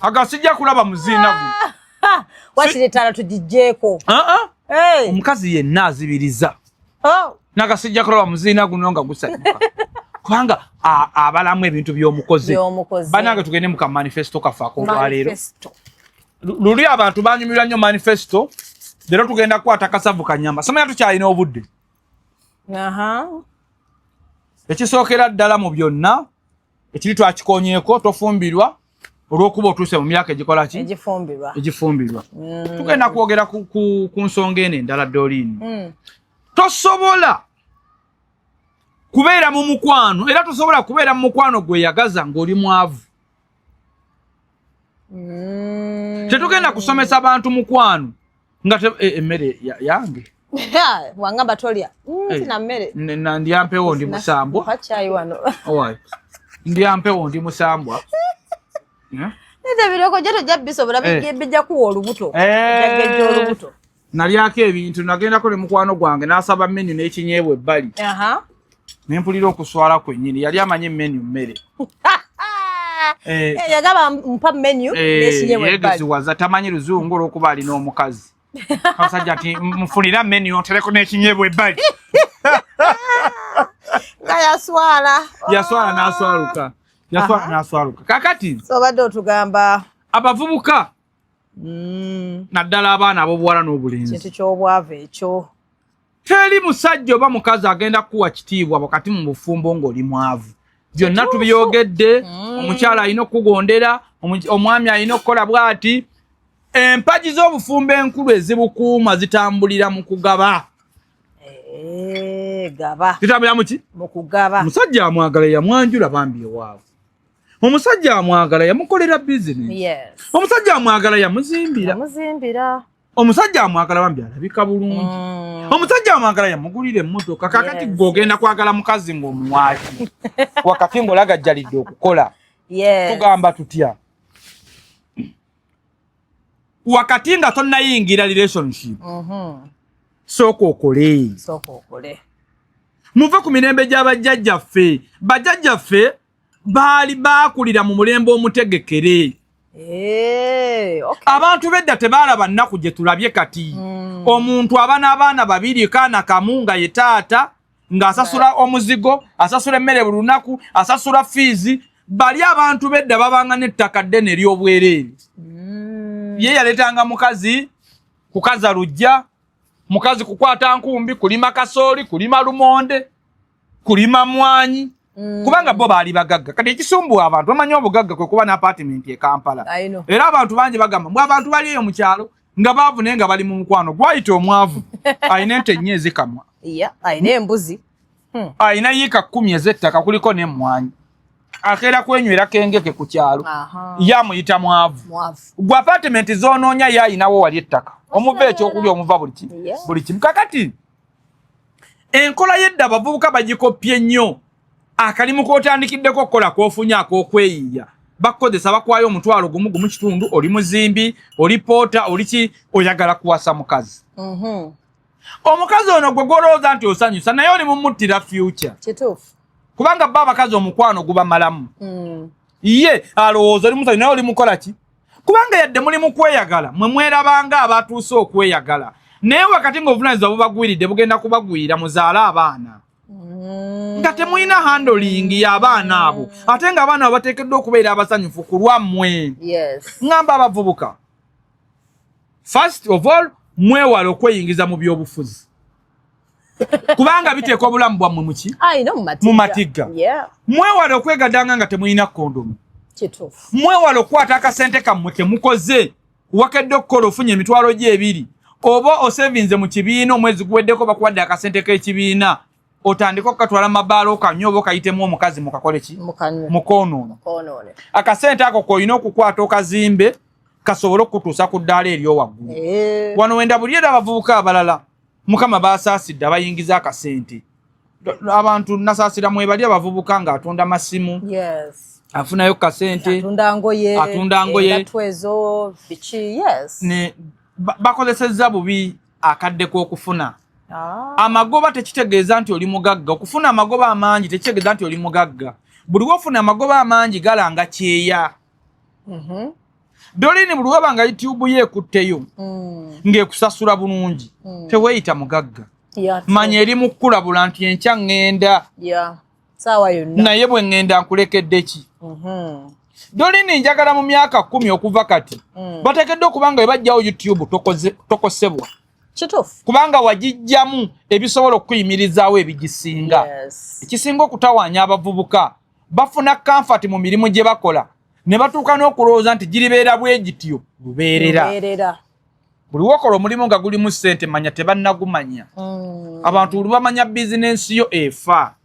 aga sijja kulaba muziina guno. Wakiri ettaala tugiggyeko. Ah, ah. Hey. Omukazi yenna azibiriza. Oh. Nagasijja kulaba muziina guno nga gusanyuka, kubanga abalamu ebintu by'omukoze. By'omukoze. Banange, tugende mu ka manifesto kaffe ak'olwaleero. Manifesto. Luli abantu banyumirwa nnyo manifesto. Leero tugenda kukwata kasavu kanyama. Samanya tukyalina obudde. Ekisookera ddala mu byonna ekiri twakikonyeeko, tofumbirwa olw'okuba otuuse mu myaka egikola ki? Egifumbirwa. Egifumbirwa. Tugenda kwogera ku nsonga eno endala, Dolini. Tosobola kubeera mu mukwano, era tosobola kubeera mu mukwano gweyagaza ng'oli mwavu. Tetugenda kusomesa bantu mukwano nga emmere yange. Wangamba tolya. Sina mmere. Ndya mpewo, ndi musambwa. Kacyayi wano. Owai. Ndya mpewo, ndi musambwa. Eh? Nete biroko je tojja bisobola. Bijja kuwa olubuto. Bijja olubuto. Nalyako ebintu, nagendako ne mukwano gwange n'asaba menu n'ekinyeebwa ebbali. Nempulira okuswala kwennyini. Yali amanyi menu mmere. Yagamba mpa menu n'ekinyeebwa ebbali. Yegeziwaza, tamanyi luzungu olw'okuba alina omukazi. Omusajja nti mufunira menu ontereko n'ekinyeebwa ebbali. Nga yaswala. Yaswala n'aswaluka. Yaswala n'aswaluka. Kakati So obadde otugamba. Abavubuka naddala abaana ab'obuwala n'obulenzi, Kintu ky'obwavu ekyo. Teri musajja oba mukazi agenda kukuwa kitiibwa wakati mu bufumbo ng'oli mwavu. Byonna tubyogedde. Omukyala alina okukugondera, omwami alina okukola bw'ati. Empagi z'obufumbo enkulu ezibukuuma zitambulira mu kugaba. Eh, gaba. Zitambulira mu ki? Mu kugaba. Omusajja amwagala yamwanjula bambi ewaabwe, omusajja amwagala yamukolera bizinesi, omusajja amwagala yamuzimbira, Yamuzimbira. Omusajja amwagala bambi alabika bulungi, omusajja amwagala yamugulira emmotoka. Kakati gwe ogenda kwagala mukazi ng'omuwaaki wakati ng'olagajjalidde okukola? Tugamba tutya wakati nga tonnayingira relationship? Sooka okole. Sooka okole. Muve ku mirembe gy'abajjajjaffe. Bajjajjaffe baali baakulira mu mulembe omutegekere. Abantu bedda tebaalaba nnaku gye tulabye kati. Omuntu aba n'abaana babiri, kaana kamu nga ye taata, ng'asasula omuzigo, asasula emmere buli lunaku, asasula fiizi. Bali abantu bedda babanga n'ettaka ddene ery'obwereere. Ye yaleetanga mukazi kukaza lujja, mukazi kukwata nkumbi, kulima kasooli, kulima lumonde, kulima mwanyi, kubanga bo baali bagagga. Kati ekisumbuwa abantu, bamanyi obugagga kwe kuba n'apatimenti e Kampala. I know. Era abantu bangi bagamba mbu abantu bali eyo mu kyalo nga baavu, naye nga bali mu mukwano. Gwayita omwavu alina ente nnyo ezikamwa, Yeah, ayina embuzi. Alina yiika 10 ez'ettaka kuliko n'emmwanyi, akeera kwenywera kengeke ku kyalo, ye amuyita mwavu. Mwavu. Gwe apatimenti z'onoonya, ye ayinawo wali ettaka omuva ekyokulya, omuva buli kimu. Buli kimu. Kakati enkola y'edda abavubuka bagikoppye nnyo. Akalimu k'otandikiddeko okukola k'ofunye ak'okweyiiya, bakukozesa, bakwayo 10,000 gumu kitundu, oli muzimbi, oli poota, oli ki, oyagala kuwasa mukazi. Omukazi ono gwe gwolowooza nti osanyusa, naye oli mumuttira future. Kituufu. Kubanga ba abakazi omukwano gubamalamu. Ye alowooza oli musanyusa, naye oli mukola ki? Kubanga yadde muli mu kweyagala, mwe mwerabanga abatuuse okweyagala, naye wakati ng'obuvunanyizibwa bubagwiridde, bugenda kubagwira, muzaale abaana nga temulina handling y'abaana abo, ate ng'abaana abo bateekeddwa okubeera abasanyufu ku lwammwe. Ŋŋamba abavubuka, first of all, mwewale okweyingiza mu byobufuzi, kubanga biteeka obulamu bwammwe muki? I know, mu matigga. Mu matigga. Mwewale okwegadanga nga temulina kondomu. Mwewale okukwata akasente kammwe kemukoze. Wakedde okukola, ofunye 20,000, oba osevinze mu kibiina, omwezi guweddeko bakuwadde akasente k'ekibiina, otandike okukatwala mabaala okanywe oba okayitemu omukazi, mukakole ki? Mukanywe. Mukoonoona. Konoone. Akasente ako k'olina okukwata okazimbe kasobole okukutuusa ku ddaala eryowaggulu. Wano wenda buli era abavubuka abalala Mukama basaasidde abayingiza akasente. Abantu nasaasira mwebali abavubuka ng'atunda masimu, afunayo kasente, Atunda ngoye. Atunda ngoye. Engatto ezo biki, yes. Ne bakozesezza bubi akadde k'okufuna amagoba. Tekitegeeza nti oli mugagga. Okufuna amagoba amangi tekitegeeza nti oli mugagga. Buli wofuna amagoba amangi galanga kyeya. Dolini, buli waba nga YouTube ye ekutteyo ng'ekusasula bulungi, teweeyita mugagga. Manya eri mu kukulabula nti enkya ŋŋenda. Saawa yonna. Naye bwe ŋŋenda nkulekedde ki? Dolini, njagala mu myaka 10 okuva kati, bateekeddwa okuba nga bwe bajjawo YouTube tokosebwa, kubanga wagijjamu ebisobola okukuyimirizaawo ebigisinga. Ekisinga okutawaanya abavubuka, bafuna comfort mu mirimu gye bakola ne batuuka n'okulowooza nti giribeera bwe gityo lubeerera. Lubeerera. Buli wokola omulimu nga gulimu ssente, manya tebannagumanya. Abantu buli bamanya bizinensi yo efa.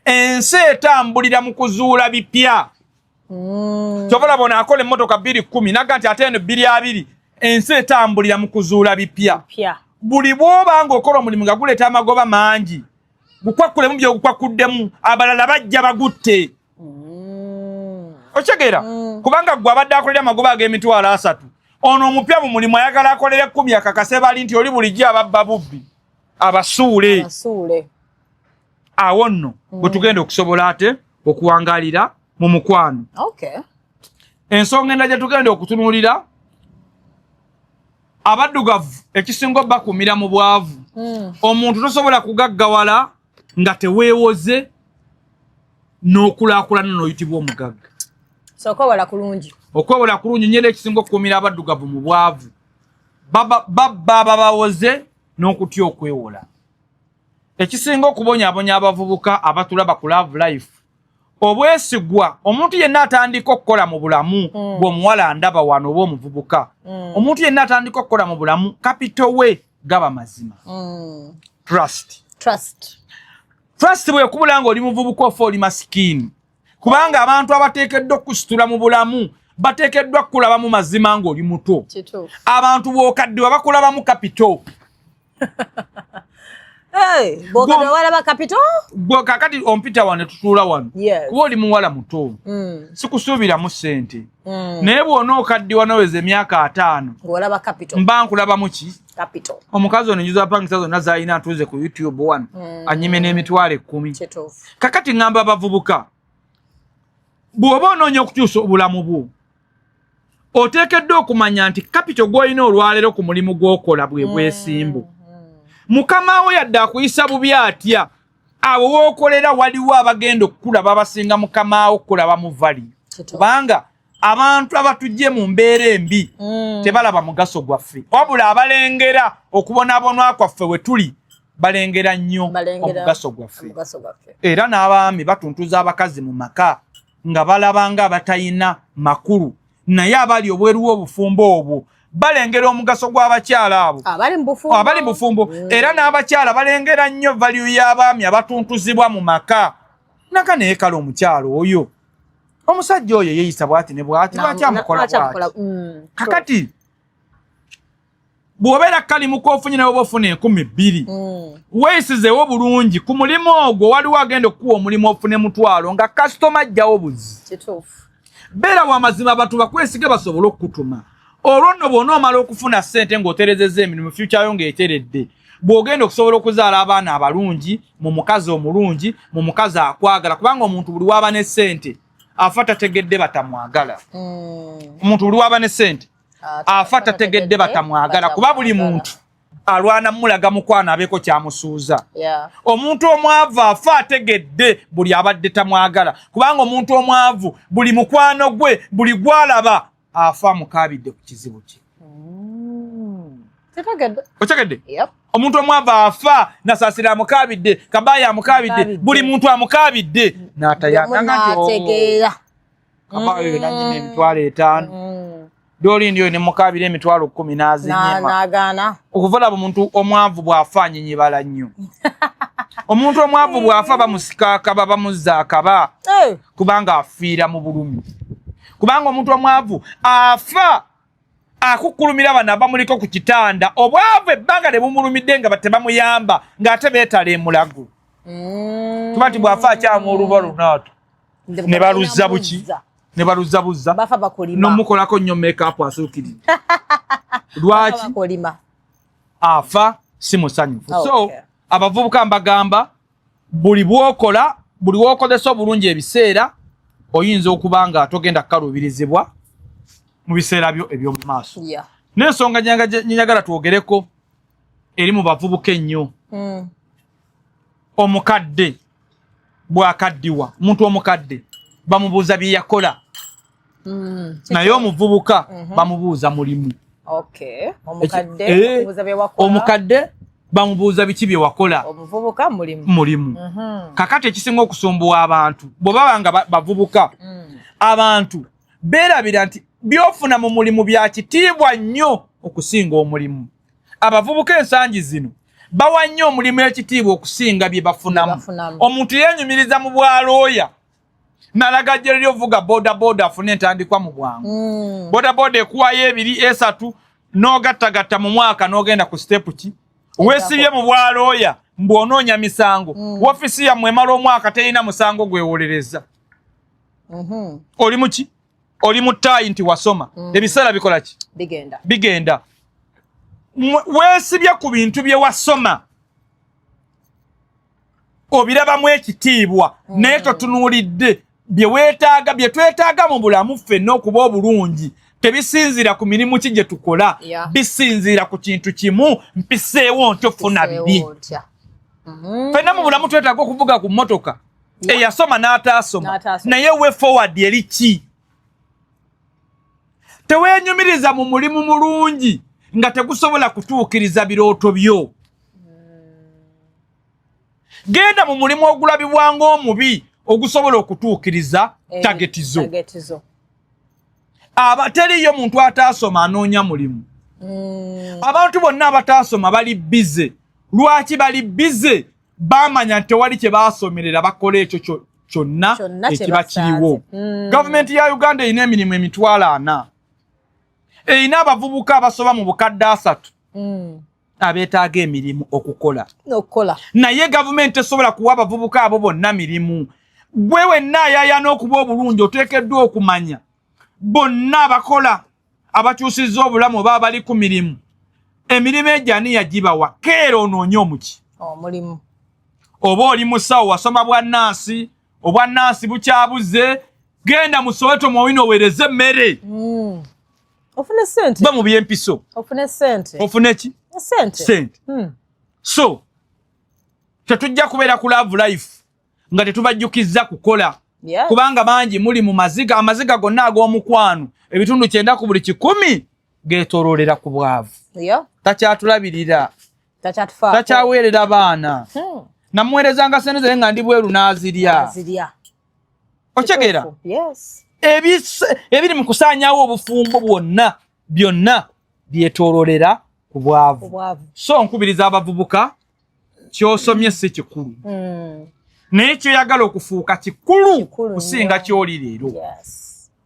Ensi etambulira mu kuzuula bipya. Kyova olaba ono akola emmotoka 210 naga nti ate eno 220. Ensi etambulira mu kuzuula bipya. Pya. Buli bw'oba ng'okola omulimu nga guleeta amagoba mangi, gukwakkulemu by'ogukwakuddemu, abalala bajja bagutte. Okitegeera? Kubanga gwe abadde akolera amagoba ag'emitwalo 30, ono omupya mu mulimu ayagala akolera 10, akakase bali nti oli bulijjo ababba bubbi, abasuule. Abasuule. Awo nno bwe tugenda okusobola ate okuwangalira mu mukwano. Ensonga endala gye tugenda okutunuulira, abaddugavu ekisinga obbakuumira mu bwavu. Omuntu tosobola kugaggawala nga teweewoze n'okulaakulana n'oyitibwa omugagga. So okwewola kulungi. Okwewola kulungi nnyo, era ekisinga okukuumira abaddugavu mu bwavu, babba babawoze n'okutya okwewola. Ekisinga okubonyaabonya abavubuka abatulaba ku Love Life, obwesigwa. Omuntu yenna atandika okukola mu bulamu, bw'omuwala ndaba wano oba omuvubuka, omuntu yenna atandika okukola mu bulamu, capital we gaba mazima. Trust. Trust. Trust bwekubula nga oli muvubuka, ofa oli masikiini, kubanga abantu abateekeddwa okusitula mu bulamu bateekeddwa kukulabamu mazima ng'oli muto. Abantu bw'okaddiwa bakulabamu capital. Hey, bw'okaddiwa walaba capital? Gwe kakati ompita wano tutuula wano, kuba oli muwala muto, sikusuubiramu ssente, naye bw'ona okaddiwa noweza emyaka 50, Ng'olaba capital. mba nkulabamu ki? Capital. Omukazi ono njuza apangisa zonna z'alina ntuuze ku YouTube wano, anyime n'10,000. Kakati ŋŋamba abavubuka, bw'oba onoonya okukyusa obulamu bwo, oteekeddwa okumanya nti capital gw'olina olwaleero ku mulimu gw'okola bwe bwesimbu. Mukama wo yadde akuyisa bubi atya, awo w'okolera waliwo abagenda okukulaba abasinga mukama wo okukulaba mu value, kubanga abantu abatujje mu mbeera embi tebalaba mugaso gwaffe, wabula abalengera okubonaabona kwaffe we tuli balengera nnyo omugaso gwaffe. Omugaso gwaffe. Era n'abaami batuntuza abakazi mu maka nga balaba nga abatayina makulu, naye abali obweru w'obufumbo obwo balengera omugaso gw'abakyala abo abali mu bufumbo. Abali mu bufumbo. Era n'abakyala balengera nnyo value y'abaami abatuntuzibwa mu maka naka, naye kale omukyala oyo, omusajja oyo yeeyisa bw'ati ne bw'ati, lwaki amukola lwaki amukola bw'ati? Kakati bw'obeera kalimu k'ofunye, nawe oba ofuna 2000, weeyisizeewo bulungi ku mulimu ogwo. Waliwo agenda okukuwa omulimu ofune 500 nga kasitoma ajjawo buzi. Beera wa mazima, abantu bakwesige basobole okukutuma. Olwo nno bw'onoomala okufuna ssente ng'oterezezza emirimu, future yo ng'eteredde, bw'ogenda okusobola okuzaala abaana abalungi mu mukazi omulungi, mu mukazi akwagala, kubanga omuntu buli waaba ne ssente afa tategedde batamwagala. Omuntu buli waaba ne ssente afa tategedde batamwagala, kuba buli muntu alwana mulaga mukwano abeeko kyamusuuza. Omuntu omwavu afa ategedde buli abadde tamwagala, kubanga omuntu omwavu buli mukwano gwe, buli gwalaba afa amukaabidde ku kizibu kye. Tetegedde. Otegedde? Yep. Omuntu omwavu afa Nasaasira amukaabidde, Kabaaya amukaabidde, Amukaabidde. buli muntu amukaabidde n'atayaganga nti, "Oh, N'ategeera. Kabaaya oyo nanyina 50,000, dolindi oyo nemukaabira 10,000 n'azinyima." N'agaana. Okuva laba omuntu omwavu bw'afa anyinyibala nnyo. Omuntu omwavu bw'afa bamusika akaba, bamuzza akaba, kubanga afiira mu bulumi, kubanga omuntu omwavu afa akukkulumira bano abamuliko ku kitanda. Obwavu ebbanga ne bumulumidde nga tebamuyamba, ng'ate beetala emulago, kuba nti bw'afa akyamu oluba lunaato ne baluzza buki, ne baluzza buzza. Bafa bakulima. Nomukolako nnyo makeup asuukiridde. Lwaki? Bakulima. Afa si musanyufu. So abavubuka mbagamba, buli bwokola, buli wokozesa obulungi ebiseera, oyinza okuba nga togenda kukaluubirizibwa mu biseera byo eby'omu maaso. N'ensonga nyenjagala twogereko eri mu bavubuka ennyo, omukadde bw'akaddiwa, omuntu omukadde bamubuuza bye yakola, naye omuvubuka bamubuuza mulimu. Okay. Omukadde bamubuuza bye wakola. Omukadde bamubuuza biki bye wakola. Omuvubuka mulimu. Mulimu. Kakati ekisinga okusumbuwa abantu bwe baba nga bavubuka, abantu beerabira nti byofuna mu mulimu bya kitiibwa nnyo okusinga omulimu. Abavubuka ensangi zino bawa nnyo omulimu ekitiibwa okusinga bye bafunamu. Bye bafunamu. Omuntu yeenyumiriza mu bwalooya nalaga jje ovuga boda boda afune entandikwa mu bwangu. Boda boda ekuwayo ebiri esatu n'ogattagatta mu mwaka n'ogenda ku step ki. Weesibye mu bwalooya mbw'onoonya misango, woofiisi yammwe emala omwaka terina musango gwewolereza. Oli muki? Oli mu ttaayi nti wasoma. Ebiseera bikola ki? Bigenda. Bigenda. Weesibye ku bintu bye wasoma, obirabamu ekitiibwa, naye totunuulidde bye weetaaga. Bye twetaaga mu bulamu ffenna okuba obulungi tebisinziira ku mirimu ki gye tukola, bisinziira ku kintu kimu: mpiseewo ntyo funa bibi. Piseewo otya? Ffenna mu bulamu twetaaga okuvuga ku mmotoka, eyasoma n'ataasoma, N'ataasoma. naye way forward eri ki? Teweenyumiriza mu mulimu mulungi nga tegusobola kutuukiriza birooto byo. Genda mu mulimu ogulabibwa ng'omubi ogusobola okutuukiriza target zo. Aba teriyo muntu ataasoma anoonya mulimu. Abantu bonna abataasoma bali busy. Lwaki bali busy? Bamanya nti tewali kye baasomerera, bakola ekyo kyonna ekiba kiriwo. Gavumenti ya Uganda erina emirimu 400,000, erina abavubuka abasoba mu 300,000 abeetaaga emirimu okukola. Naye gavumenti tesobola kuwa abavubuka abo bonna mirimu. Gwe wenna ayaayana okuba obulungi oteekeddwa okumanya bonna abakola abakyusizza obulamu oba abali ku mirimu, emirimu egyo ani yagibawa? Keera onoonye omuki omulimu. Oba oli musawo, wasoma bwa naasi, obwa naasi bukyabuze, genda mu Soweto mwowina oweereze emmere. Ofune sente. Ba mu byempiso. Ofune sente. Ofune ki? Sente. Sente. So tetujja kubeera ku Love Life nga tetubajjukizza kukola. Kubanga bangi muli mu maziga, amaziga gonna ag'omukwano, 90% ku buli geetooloolera ku bwavu. Takyatulabirira, takyaweerera baana. Namuweerezanga sente zaye nga ndi bweru n'azirya. Okitegeera? Ebiri mu kusaanyaawo obufumbo bwonna byonna byetoololera ku bwavu. So nkubiriza abavubuka, ky'osomye si kikulu, naye kyoyagala okufuuka kikulu kusinga ky'oli leero.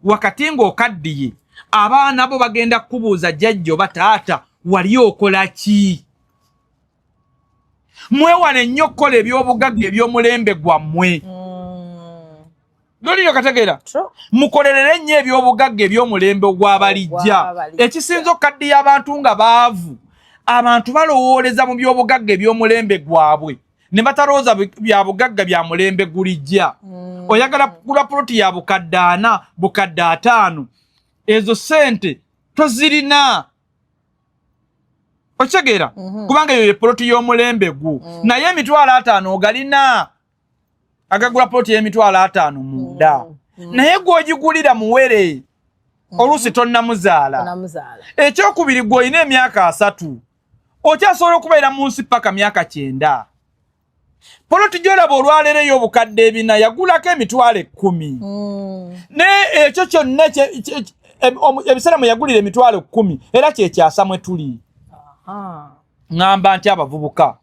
Wakati ng'okaddiye, abaana bo bagenda kukubuuza, jjajja oba taata wali okola ki? Mwewale nnyo okukola ebyobugagga eby'omulembe gwammwe. Loliro kategeera, mukolerere nnyo ebyobugagga eby'omulembe ogwabalijja. Ekisinza okukaddiya abantu nga baavu, abantu balowooleza mu byobugagga eby'omulembe gwabwe ne batalowooza bya bugagga bya mulembe gulijja. Oyagala kugula poloti ya 400,000, 500,000, ezo sente tozirina, okitegeera? Kubanga eyo ye poloti y'omulembe gwo. Naye 50,000 ogalina agagula poloti y'emitwalo 50 munda, naye gw'ogigulira muwere, oluusi tonnamuzaala. Ekyokubiri, gw'olina emyaka 30, okyasobola okubeera mu nsi paka myaka 90. Poloti gy'olaba olwaleero ey'obukadde 400 yagulako 10,000. Naye ekyo kyonna ebiseera mwe yagulira 10,000 era kyekyasa mwe tuli. Ŋŋamba nti abavubuka,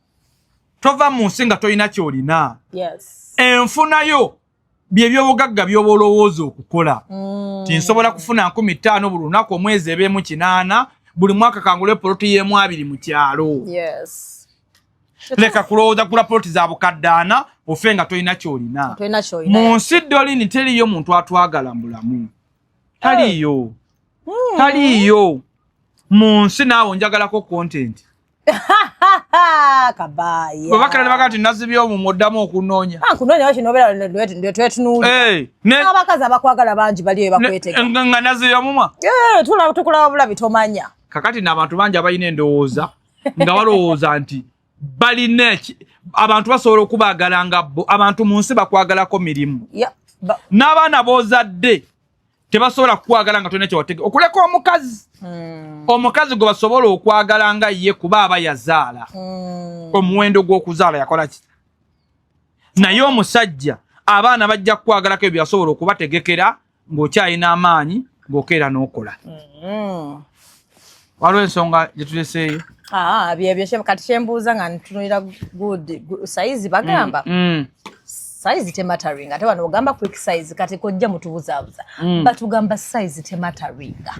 tova mu nsi nga tolina ky'olina. Enfunayo byebyobugagga by'oba olowooza okukola. Tinsobola kufuna 5,000 buli lunaku, omwezi ebeemu 800, buli mwaka kangule poloti y'emu abiri mu kyalo. Leka kulowooza kugula poloti za 400,000 ofe nga tolina ky'olina. Mu nsi dolini teriyo muntu atwagala mu bulamu, taliiyo. Taliiyo mu nsi. Naawe njagalako content. Kabaya. Bwe bakira ne bagaa nti nazibye omumwa, oddamu okunoonya. Nkunoonya wakino obeera twetunuulira. Abakazi abakwagala bangi baliyo bakwetega. Nga nazibye omumwa. Tukulaba bulabi, tomanya. Kakati n'abantu bangi abalina endowooza nga balowooza nti balina abantu basobola okubaagala nga bo. Abantu mu nsi bakwagalako mirimu. N'abaana b'ozadde tebasobola kukwagala nga tolina kyewatege, okuleka omukazi. Omukazi gwe basobola okwagala nga ye kuba aba yazaala. Omuwendo gw'okuzaala yakola ki? Naye omusajja, abaana bajja kukwagalako ebyo byasobola okubategekera ng'okyalina amaanyi, ng'okeera n'okola. Waliwo ensonga gye tuleseeyo? Ah, byebyo. Kati kyembuuza nga ntunulira good size, bagamba size tematteringa, ate wano ogamba quick size. Kati kojja mutubuzaabuza. Batugamba size tematteringa.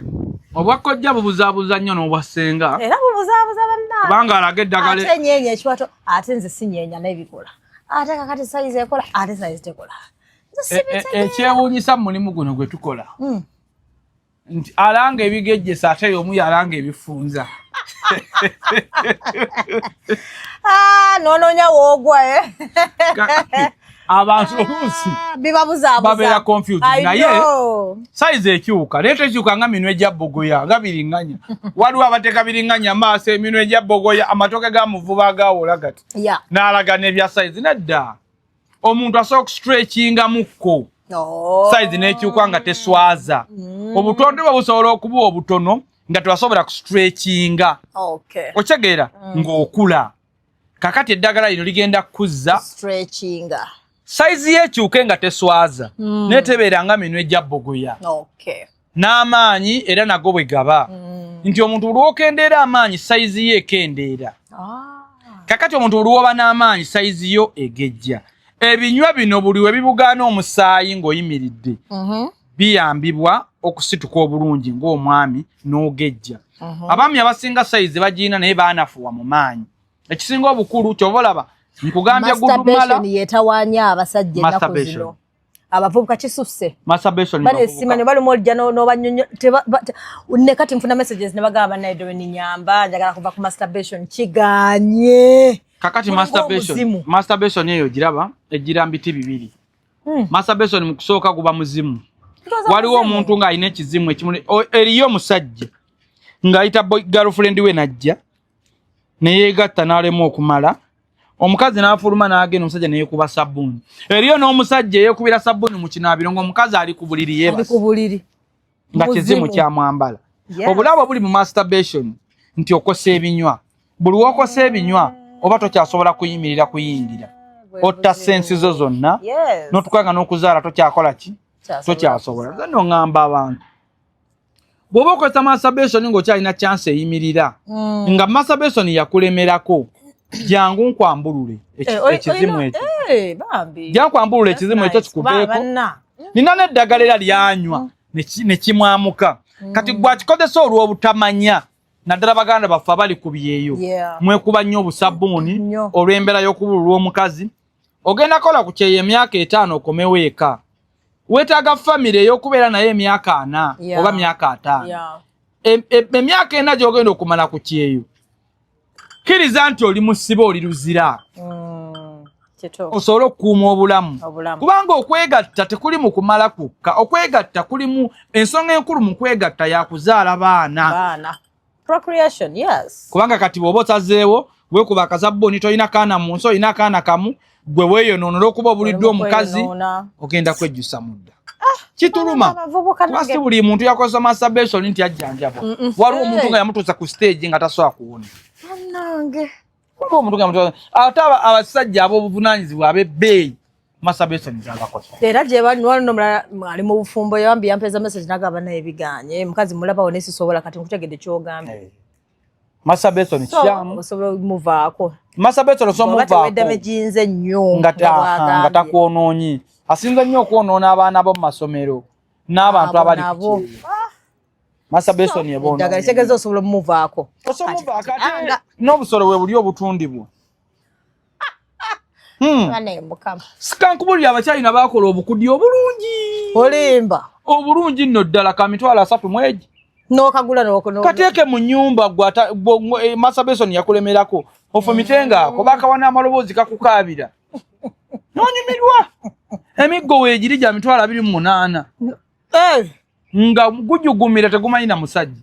Obwa kojja bubuzaabuza nnyo n'obwa ssenga. Era bubuzaabuza bannange. Kubanga alaga eddagala. Ate nyeenya ekiwato, ate nze sinyeenya n'ebikola, ate kakati size ekola, ate size tekola. Ekyewuunyisa mu mulimu guno gwe tukola nti alanga ebigejjesa ate y'omu yalanga ebifunza. Ah, nonoonya woogwa, eh? Abantu oluusi bibabuzaabuza. Babeera confused, naye size ekyuka, naye tekyuka nga minwe gya bogoya nga biriŋŋanya. Waliwo abateeka biriŋŋanya maaso, eminwe gya bogoya, amatooke ga muvuba agawola gati n'alaga n'ebya size. Nedda, omuntu asobola okustretchingamukko. Oh. Size n'ekyuka nga teswaza. Obutonde bwe busobola okuba obutono nga tebasobola kustretchinga. Okay. Okitegeera? Ng'okula. Kakati eddagala lino ligenda kuzza stretchinga. Size yekyuke nga teswaza. Naye tebeera nga minwe gya bbogoya. Okay. N'amaanyi era nago bwe gaba. Nti omuntu buli lw'okendeera amaanyi size ye ekendeera. Kakati omuntu buli lw'oba n'amaanyi size yo egejja. Ebinywa bino buli we bibugaana omusaayi ng'oyimiridde biyambibwa okusituka obulungi ng'omwami n'ogejja. Abaami abasinga sayizi bagiina naye baanafuwa mu maanyi. Ekisinga obukulu ky'oba olaba nkugambye gudumala. Masturbation yeetawaanya abasajja ennaku Masturbation. zino. Abavubuka kisusse. Masturbation Bane bavubuka. simanyi bali mwolija n'obanyonyo ne kati nfuna messages ne bagamba bannaye Doreen nyamba njagala kuva ku masturbation kiganye. Kakati Mulimu masturbation, omuzimu. masturbation eyo giraba egira mbiti bibiri. Masturbation mu kusooka guba muzimu. Ndowooza Waliwo muzimu. omuntu ng'alina ekizimu ekimuli eriyo omusajja ng'ayita girlfriend we n'ajja ne yeegatta n'alema okumala. Omukazi n'afuluma n'agenda omusajja ne yeekuba sabbuuni. Eriyo n'omusajja eyeekubira sabbuuni mu kinaabiro ng'omukazi ali ku buliri Ali yeebase. ku buliri. Nga kizimu Muzimu. kyamwambala. Yes. Obulabe buli mu masturbation nti okosa ebinywa. Buli w'okosa ebinywa oba tokyasobola kuyimirira kuyingira. Otta sensi zo zonna. Yes. N'otukanga n'okuzaala tokyakola ki? Tokyasobola. Nze nno ŋŋamba abantu. Bw'oba okozesa masturbation ng'okyalina chance eyimirira, nga masturbation yakulemerako, jangu nkwambulule ekizimu ekyo. Bambi. Jangu nkwambulule ekizimu That's ekyo nice. kikuveeko. Kuba banna. Nina n'eddagala era lyanywa ne kimwamuka. Kati gwe akikozesa olw'obutamanya, naddala baganda baffe abali ku byeyo. Yeah. Mwekuba nnyo obusabbuuni Nnyo. olw'embeera y'okubulwa omukazi. Ogenda kola ku kyeyo emyaka 5 okomewo eka. Weetaaga famire ey'okubeera naye emyaka 4 Yeah. oba myaka 5. Yeah. Emyaka 4 gy'ogenda okumala ku kyeyo. Kkiriza nti oli musibe oli luzira. Kituufu. Osobole okukuuma obulamu. Obulamu. Kubanga okwegatta tekuli mu kumala kwokka. Okwegatta kulimu ensonga enkulu mu kwegatta ya kuzaala baana. Baana. Procreation, yes. Kubanga kati bw'oba osazeewo weekuba akasabbuuni tolina kaana mu nsi olina akaana kamu gwe weeyonoona olw'okuba obuliddwa Oli mu omukazi kweyonoona. ogenda kwejjusa mudda. Kituluma. Abavubuka Kuba si nange. buli muntu yakozesa masturbation nti ajjanjabwa. Waliwo omuntu nga yamutuusa ku stage nga tasobola kuwona. Bannange. Waliwo omuntu nga yamutuusa ate abasajja ab'obuvunaanyizibwa ab'ebbeeyi masturbation zabakosa. Era gye bali waliwo n'omulala ali mu bufumbo yambi yampeeza message n'agamba naye biganye mukazi mulabawo naye sisobola kati nkutegedde ky'ogambye. Masturbation So, kyamu. osobola omuvaako. Masturbation osobola Bw'oba omuvaako. teweddamejinze nnyo Nga nga bw'agambye. nga takwonoonye. Asinze nnyo okwonoona abaana bo mu masomero n'abantu Abo abali ku nabo. kyeyo. Masturbation ebonoonye. Eddagala kitegeeza osobola omuvaako. Osobola omuvaako ate Anga. n'obusolo bwe buli obutundibwa. Bane Mukama. Sikankubulira abakyalina baakola obukudi obulungi. Olimba. Obulungi nno ddala ka 300 mwegi. N'okagula Kateeke mu nnyumba gwe masturbation yakulemerako. Ofumite ngaako bakawa n'amaloboozi kakukaabira. N'onyumirwa. Emiggo weegiri gya 28,000. Nga gujugumira tegumanyi na musajja.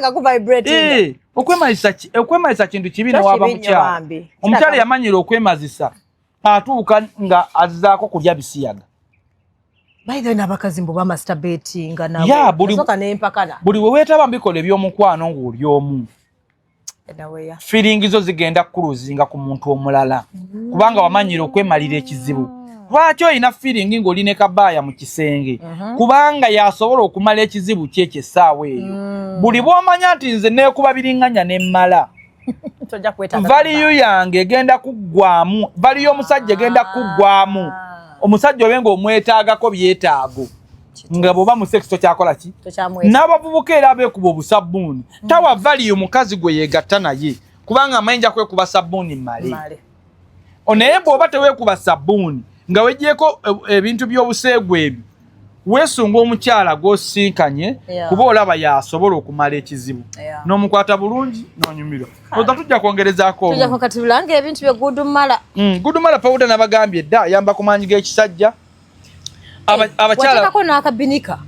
Nga gu vibrating. Okwemazisa kintu kibi Kyo ne waba kibi nnyo mukyala. bambi. Omukyala yamanyira okwemazisa atuuka nga azzaako kulya bisiyaga. By the way, n'abakazi mbu bamasturbatinga nabo. Yeah, Nasooka ne mpakana. Buli we weetaba mu bikolwa eby'omukwano ng'oli omu. Enaweya. Feeling zo zigenda kukuluzinga ku muntu omulala. Kubanga wamanyira okwemalira ekizibu. Lwaki olina feeling ng'oli ne kabaaya mu kisenge? Kubanga y'asobola okumala ekizibu kye ekyo essaawa eyo. Buli bw'omanya nti nze neekuba biringanya ne mmala. Tojja kwetaaga Value yange egenda kuggwamu. Value y'omusajja egenda kuggwamu. Omusajja obe ng'omwetaagako byetaago. Nga bw'oba mu sex tokyakola ki? Tokyamwetaaga. N'abavubuka era abeekuba obusabbuuni. Tawa value mukazi gwe yeegatta naye. Kubanga amanyi nja kwekuba sabbuuni mmale. Mmale. Naye bw'oba teweekuba sabbuuni nga weggyeko ebintu by'obuseegu ebyo, weesunga omukyala gw'osinkanye kuba olaba y'asobola okumala ekizibu. N'omukwata bulungi n'onyumirwa. Oza tujja kwongerezaako Tujja obungi. kati tulanga ebintu bye Gudumala. Gudumala powder nabagambye dda ayamba ku maanyi g'ekisajja. Abakyala Wateekako n'akabinika.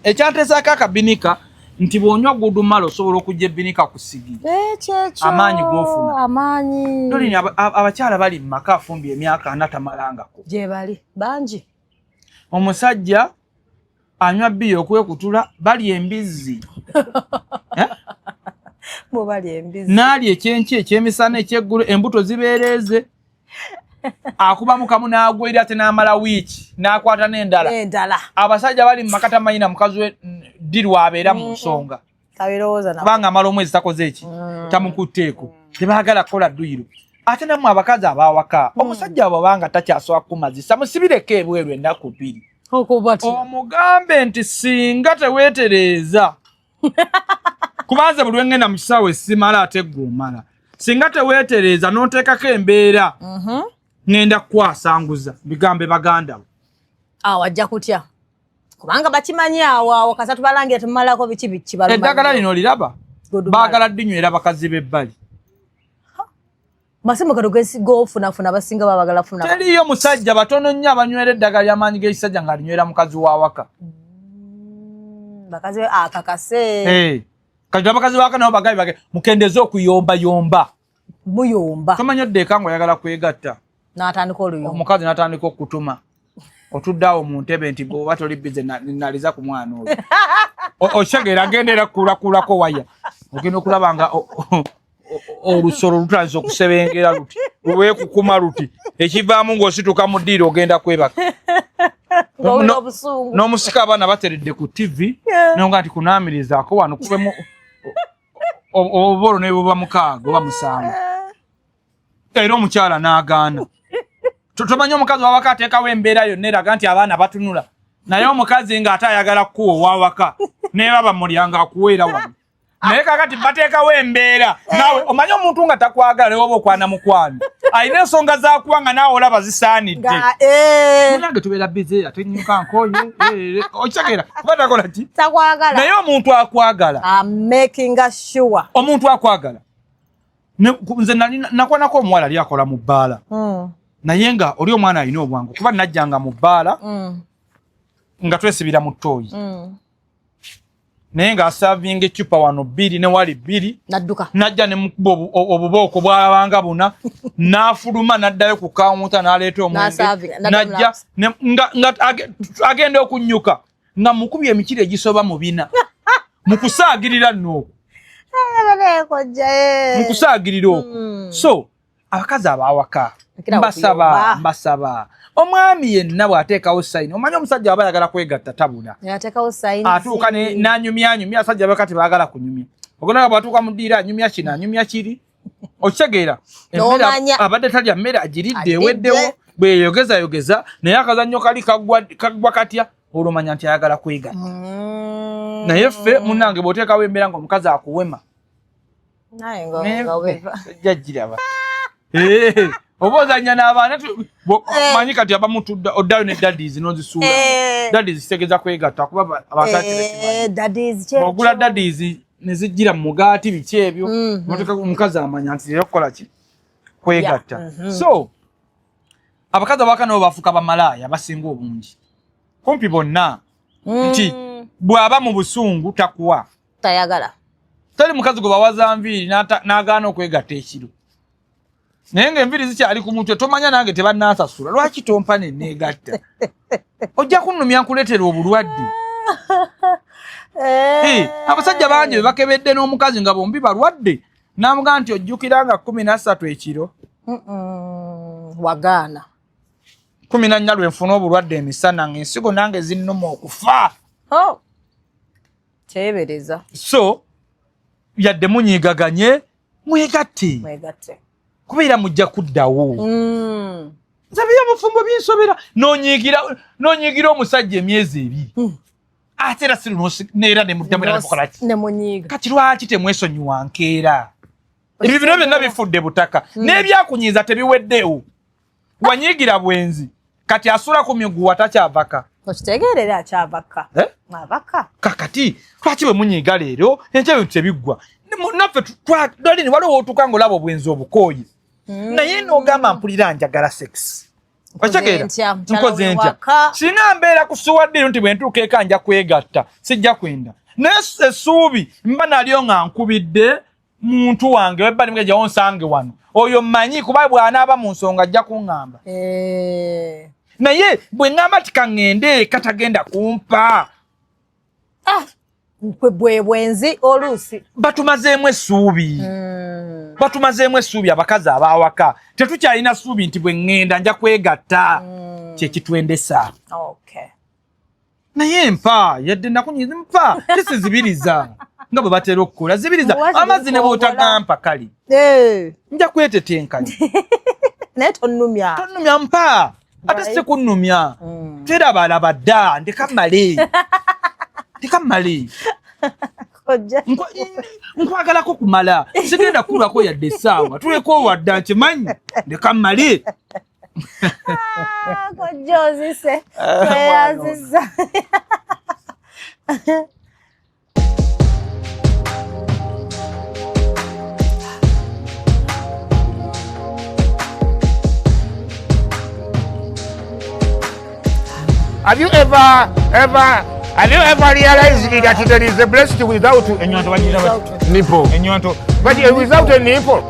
Ekyanteesaako akabinika nti bw'onywa Gudumala osobola okujja ebbinika ku sigi. Kyekyo. Amaanyi g'ofuna. Amaanyi. Dolini, abakyala bali mu maka afumbye emyaka 4 tamalangako. Gye bali bangi. Omusajja anywa bbiya okwekutula, balya embizzi. Eh? N'alya ekyenkya, ekyemisana, ekyeggulo, embuto zibeereeze, akubamu kamu n'agwera, ate n'amala wiiki n'akwata n'endala. Abasajja bali mu maka tamanyi na mukazi we ddi lwabeera mu nsonga, kubanga amala omwezi takoze eki, tamukutteeko. Tebaagala kukola dduyiro. Ate nammwe abakazi abawaka, omusajja bw'abanga takyasobola kukumazisa, musibireko ebweru ennaku 2, omugambe nti singa teweetereeza, kubanze buli lwengenda mu kisaawe simala, ate gwe omala, singa teweetereeza n'oteekako embeera, ŋŋenda kukwasanguza. Bigambe baganda bo. Awo ajja kutya, kubanga bakimanyi awo awo kasa tubalangira temumalako biki biki. Eddagala lino liraba baagala ddinywera bakazi b'ebbali. Masimu kano gofunafuna, abasinga babagala funa. Teriyo musajja, batono nnyo abanywera eddagala ly'amaanyi g'ekisajja ng'alinywera mukazi w'awaka. Bakazi akakase. Kati abakazi waka nabo bagabi bage mukendeze okuyombayomba. Muyomba. Tomanyi oddeeka nga oyagala kwegatta, n'atandika oluyomba. Omukazi n'atandika okutuma, otudde awo mu ntebe nti bw'oba toli busy naliza ku mwana oyo. Okitegeera, agenda era kulakulako waya, ogenda okulaba nga olusolo lutandise okusebengera luti lwekukuma luti, ekivaamu ng'osituka mu ddiiro ogenda kwebaka n'omusika, abaana bateredde ku TV, nonga nti kunaamirizaako wano kubemu obubolo ne buba 6 oba 7, era omukyala n'agaana. Tomanyi omukazi wawaka ateekawo embeera yonna eraga nti abaana batunula, naye omukazi ng'ate ayagala kuwa owawaka nebaba mulyango akuweera wano, naye kakati bateekawo embeera. Naawe omanyi omuntu nga takwagala, naye oba okwana mukwano, alina ensonga zakuwa nga naawe olaba zisaanidde. Munange tubeera busy, ate nyuka nkoye, okitegeera, kuba takola ki, naye omuntu akwagala, omuntu akwagala. Nze nakwanako omuwala ali akola mu bbaala, naye nga oli omwana alina obwangu, kuba najjanga mu bbaala nga twesibira mu ttooyi, naye ng'asavinga eccupa wano bbiri ne wali bbiri. Nadduka. Najja ne mukuba obubooko bwalabanga buna, n'afuluma n'addayo ku kawunta n'aleeta omwenge, najja nga agenda okunyuka nga mukubye emikira egisoba mu 4 mu kusaagirira nno okwo, mu kusaagirira okwo. So abakazi abawaka, mbasaba, mbasaba, omwami yenna bw'ateekawo sign, omanyi omusajja aba ayagala kwegatta tabula, atuuka n'anyumyanyumya. Abasajja bakati baagala kunyumya, ogonaga bw'atuuka mu ddiira anyumya kino, anyumya kiri, okitegeera, abadde talya mmere agiridde eweddewo, bweyogezayogeza naye akazannyo kali kaggwa katya, olwo manya nti ayagala kwegatta. Naye ffe munnange bw'oteekawo embeera nga omukazi akuwema, jajjiraba oba ozanya n'abaana, manyi kati abamu oddayo ne daddies n'ozisuula. Daddies kitegeeza kwegatta, kuba abantu ogula daddies ne zijjira mu mugaati, biki ebyo, omukazi amanya nti leero kukola ki, kwegatta. So abakazi abaka nabo bafuuka bamalaaya abasinga obungi, kumpi bonna, nti bw'aba mu busungu takuwa. Tayagala. Tali mukazi gwe bawaza nviiri n'agaana okwegatta ekiro, naye ng'enviiri zikyali ku mutwe, tomanya nange tebannansasula, lwaki tompa neneegatta? Ojja kunnumya nkuleetera obulwadde. Abasajja bangi be bakebedde n'omukazi nga bombi balwadde, n'amugamba nti ojjukira nga 13 ekiro Wagaana. 14 lwe nfuna obulwadde emisana, ng'ensigo nange zinnuma okufa. Oh. Teebereza. So yadde munyiigaganye, mwegatte. Mwegatte. Kubeera mujja kuddawo. Nze byobufumbo binsobera, nonyiigira omusajja emyezi 2, ate era si neera nemuddamu era nemukolaki. Nemunyiiga. Kati lwaki temwesonyiwa nkeera? Ebyo bino byonna bifudde butaka, n'ebyakunyiiza tebiweddeewo. Wanyiigira bwenzi, kati asula ku miguwa, takyavaka. Okitegeerera, akyavaka. Eh? Avaka. Kakati lwaki bwe munyiiga leero, enkya ebintu tebiggwa? Naffe dolini waliwo wotuuka ng'olaba obwenzi obukooyi, naye n'ogamba mpulira njagala sex, okitegeera, nkoze ntya? Singa mbeera kusuwa ddiru nti bwe ntuuka eka nja kwegatta, sijja kwenda, naye essuubi mba nalyo nga nkubidde muntu wange webbali mgejawo nsange wano, oyo mmanyi, kuba bw'anaaba mu nsonga ajja kuŋŋamba. Naye bwe ŋŋamba ti kaŋŋende katagenda kumpa. Bwe bwenzi oluusi. Batumazeemu essuubi. Batumazeemu essuubi abakazi ab'awaka. Tetukyalina ssuubi nti bwe ŋŋenda nja kwegatta. Kyekitwendesa. Okay. Naye mpa yadde nakunyiza mpa tisizibiriza nga bwe batera okukola zibiriza amazzi ne bw'otagampa kale. Nja kwetetenkanya. Naye tonnumya. Tonnumya mpa. Ate si kunnumya. Terabalaba dda ndeka mmale. Ndeka mmale. Nkwagalako kumala. Sigenda kulwako yadde essaawa. Tuleka owadda nkimanyi. Ndeka mmale. Kojja ozise. Tweyazizza. Have you ever realized that there is a blessing without a nipple? But without a nipple.